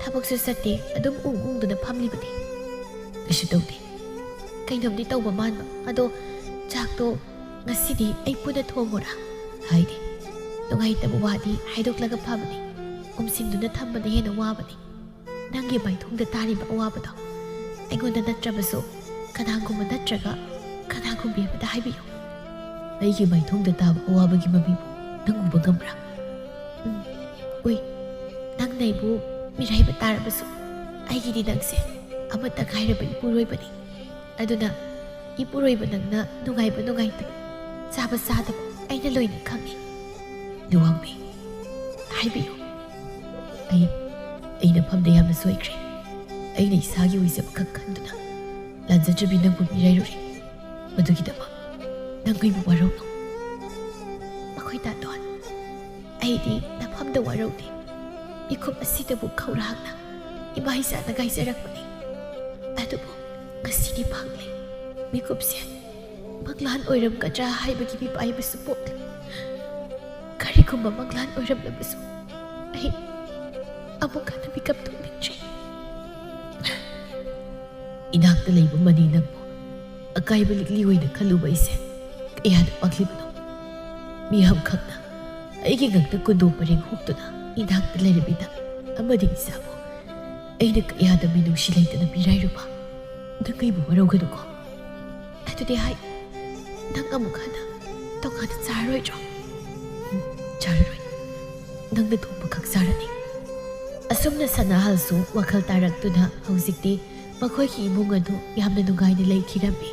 ꯊꯕꯛꯁꯨ ꯆꯠꯇꯦ, ꯑꯗꯨꯝ ꯎꯪ ꯎꯪꯗꯨꯅ ꯐꯝꯂꯤꯕꯅꯤ꯫ "ꯀꯩꯁꯨ ꯇꯧꯗꯦ꯫ ꯀꯩꯅꯣꯝꯗꯤ ꯇꯧꯕ ꯃꯥꯟꯕ꯫ ꯑꯗꯣ ꯆꯥꯛꯇꯣ ꯉꯁꯤꯗꯤ ꯑꯩ ꯄꯨꯟꯅ ꯊꯣꯡꯉꯨꯔꯥ?" ꯍꯥꯏꯗꯦ꯫ ꯅꯨꯡꯉꯥꯏꯇꯕ ꯋꯥꯗꯤ ꯍꯥꯏꯗꯣꯛꯂꯒ ꯐꯕꯅꯤ꯫ ꯎꯝꯁꯤꯟꯗꯨꯅ ꯊꯝꯕꯅ ꯍꯦꯟꯅ ꯋꯥꯕꯅꯤ꯫ ꯅꯪꯒꯤ ꯃꯥꯏꯊꯣꯡꯗ ꯇꯥꯔꯤꯕ ꯑꯋꯥꯕꯗꯣ ꯑꯩꯉꯣꯟꯗ ꯅꯠꯇ꯭ꯔꯕꯁꯨ ꯀꯅꯥꯒꯨꯝꯕ ꯅꯠꯇ꯭ꯔꯒ ꯀꯅꯥꯒꯨꯝꯕꯤ ꯑꯃꯗ ꯍꯥꯏꯕꯤꯌꯨ꯫ "ꯑꯩꯒꯤ ꯃꯥꯏꯊꯣꯡꯗ ꯇꯥꯕ ꯑꯋꯥꯕꯒꯤ ꯃꯃꯤꯕꯨ ꯅꯪ ꯎꯕ ꯉꯝꯕ꯭ꯔꯥ?" "ꯎꯝ, ꯎꯏ꯫ ꯅꯪꯅ ꯑꯩꯕꯨ ꯃꯤꯔꯥꯏꯕ ꯇꯥꯔꯕꯁꯨ ꯑꯩꯒꯤꯗꯤ ꯅꯪꯁꯦ ꯑꯃꯠꯇ ꯉꯥꯏꯔꯕ ꯏꯄꯨꯔꯣꯏꯕꯅꯤ꯫ ꯑꯗꯨꯅ ꯏꯄꯨꯔꯣꯏꯕ ꯅꯪꯅ ꯅꯨꯡꯉꯥꯏꯕ ꯅꯨꯡꯉꯥꯏꯇꯕ, ꯆꯥꯕ ꯆꯥꯗꯕ ꯑꯩꯅ ꯂꯣꯏꯅ ꯈꯪꯏ꯫" "ꯂꯨꯋꯥꯡꯃꯤ, ꯍꯥꯏꯕꯤꯌꯨ꯫" "ꯑꯩ, ꯑꯩ ꯅꯐꯝꯗ ꯌꯥꯝꯅ ꯁꯣꯏꯈ꯭ꯔꯦ꯫ ꯑꯩꯅ ꯏꯁꯥꯒꯤ ꯑꯣꯏꯖꯕ ꯈꯛ ꯈꯟꯗꯨꯅ ꯂꯥꯟꯖꯗ꯭ꯔꯕꯤ ꯅꯪꯕꯨ ꯃꯤꯔꯥꯏꯔꯨꯔꯦ꯫ ꯃꯗꯨꯒꯤꯗꯃꯛ ꯅꯪ ꯑꯩꯕꯨ ꯋꯥꯔꯧꯅꯨ꯫" "ꯃꯈꯣꯏ ꯇꯥꯇꯣꯟ, ꯑꯩꯗꯤ ꯅꯐꯝꯗ ꯋꯥꯔꯧꯗꯦ꯫ ꯃꯤꯀꯨꯞ ꯑꯁꯤꯗꯕꯨ ꯈꯧꯔꯥꯡꯅ ꯏꯃꯥ ꯏꯆꯥꯗ ꯉꯥꯏꯖꯔꯛꯄꯅꯤ꯫ ꯑꯗꯨꯕꯨ ꯉꯁꯤꯗꯤ ꯐꯪꯂꯦ꯫ ꯃꯤꯀꯨꯞꯁꯦ ꯃꯪꯂꯥꯟ ꯑꯣꯏꯔꯝꯒꯗ꯭ꯔꯥ ꯍꯥꯏꯕꯒꯤ ꯃꯤꯄꯥꯏꯕꯁꯨ ꯄꯣꯛꯂꯦ꯫ ꯀꯔꯤꯒꯨꯝꯕ ꯃꯪꯂꯥꯟ ꯑꯣꯏꯔꯝꯂꯕꯁꯨ ꯑꯩ ꯑꯃꯨꯛ ꯍꯟꯅ ꯃꯤꯀꯞ ꯊꯣꯛꯅꯤꯡꯗ꯭ꯔꯦ꯫" "ꯏꯅꯥꯛꯇ ꯂꯩꯕ ꯃꯅꯤ ꯅꯪꯕꯨ ꯑꯀꯥꯏꯕ ꯂꯤꯛꯂꯤ ꯑꯣꯏꯅ ꯈꯜꯂꯨꯕ ꯑꯩꯁꯦ ꯀꯌꯥꯗ ꯄꯥꯛꯂꯤꯕꯅꯣ꯫ ꯃꯤꯌꯥꯝꯈꯛꯅ ꯑꯩꯒꯤ ꯉꯛꯇ ꯀꯨꯟꯗꯣ ꯄꯔꯦꯡ ꯍꯨꯛꯇꯨꯅ ꯏꯅꯥꯛꯇ ꯂꯩꯔꯕꯤ ꯅꯪ ꯑꯃꯗꯤ ꯏꯆꯥꯕꯨ ꯑꯩꯅ ꯀꯌꯥꯗ ꯃꯤꯅꯨꯡꯁꯤ ꯂꯩꯇꯅ ꯃꯤꯔꯥꯏꯔꯨꯕ꯫ ꯅꯪ ꯑꯩꯕꯨ ꯋꯥꯔꯧꯒꯅꯨꯀꯣ꯫ ꯑꯗꯨꯗꯤ ꯍꯥꯏ, ꯅꯪ ꯑꯃꯨꯛ ꯍꯟꯅ ꯇꯣꯉꯥꯟꯅ ꯆꯥꯔꯔꯣꯏꯗ꯭ꯔꯣ?" "ꯎꯝ, ꯆꯥꯔꯔꯣꯏ꯫ ꯅꯪꯅ ꯊꯣꯡꯕ ꯈꯛ ꯆꯥꯔꯅꯤ꯫" ꯑꯁꯨꯝꯅ ꯁꯅꯥꯍꯜꯁꯨ ꯋꯥꯈꯜ ꯇꯥꯔꯛꯇꯨꯅ ꯍꯧꯖꯤꯛꯇꯤ ꯃꯈꯣꯏꯒꯤ ꯏꯃꯨꯡ ꯑꯗꯨ ꯌꯥꯝꯅ ꯅꯨꯡꯉꯥꯏꯅ ꯂꯩꯈꯤꯔꯝꯃꯤ꯫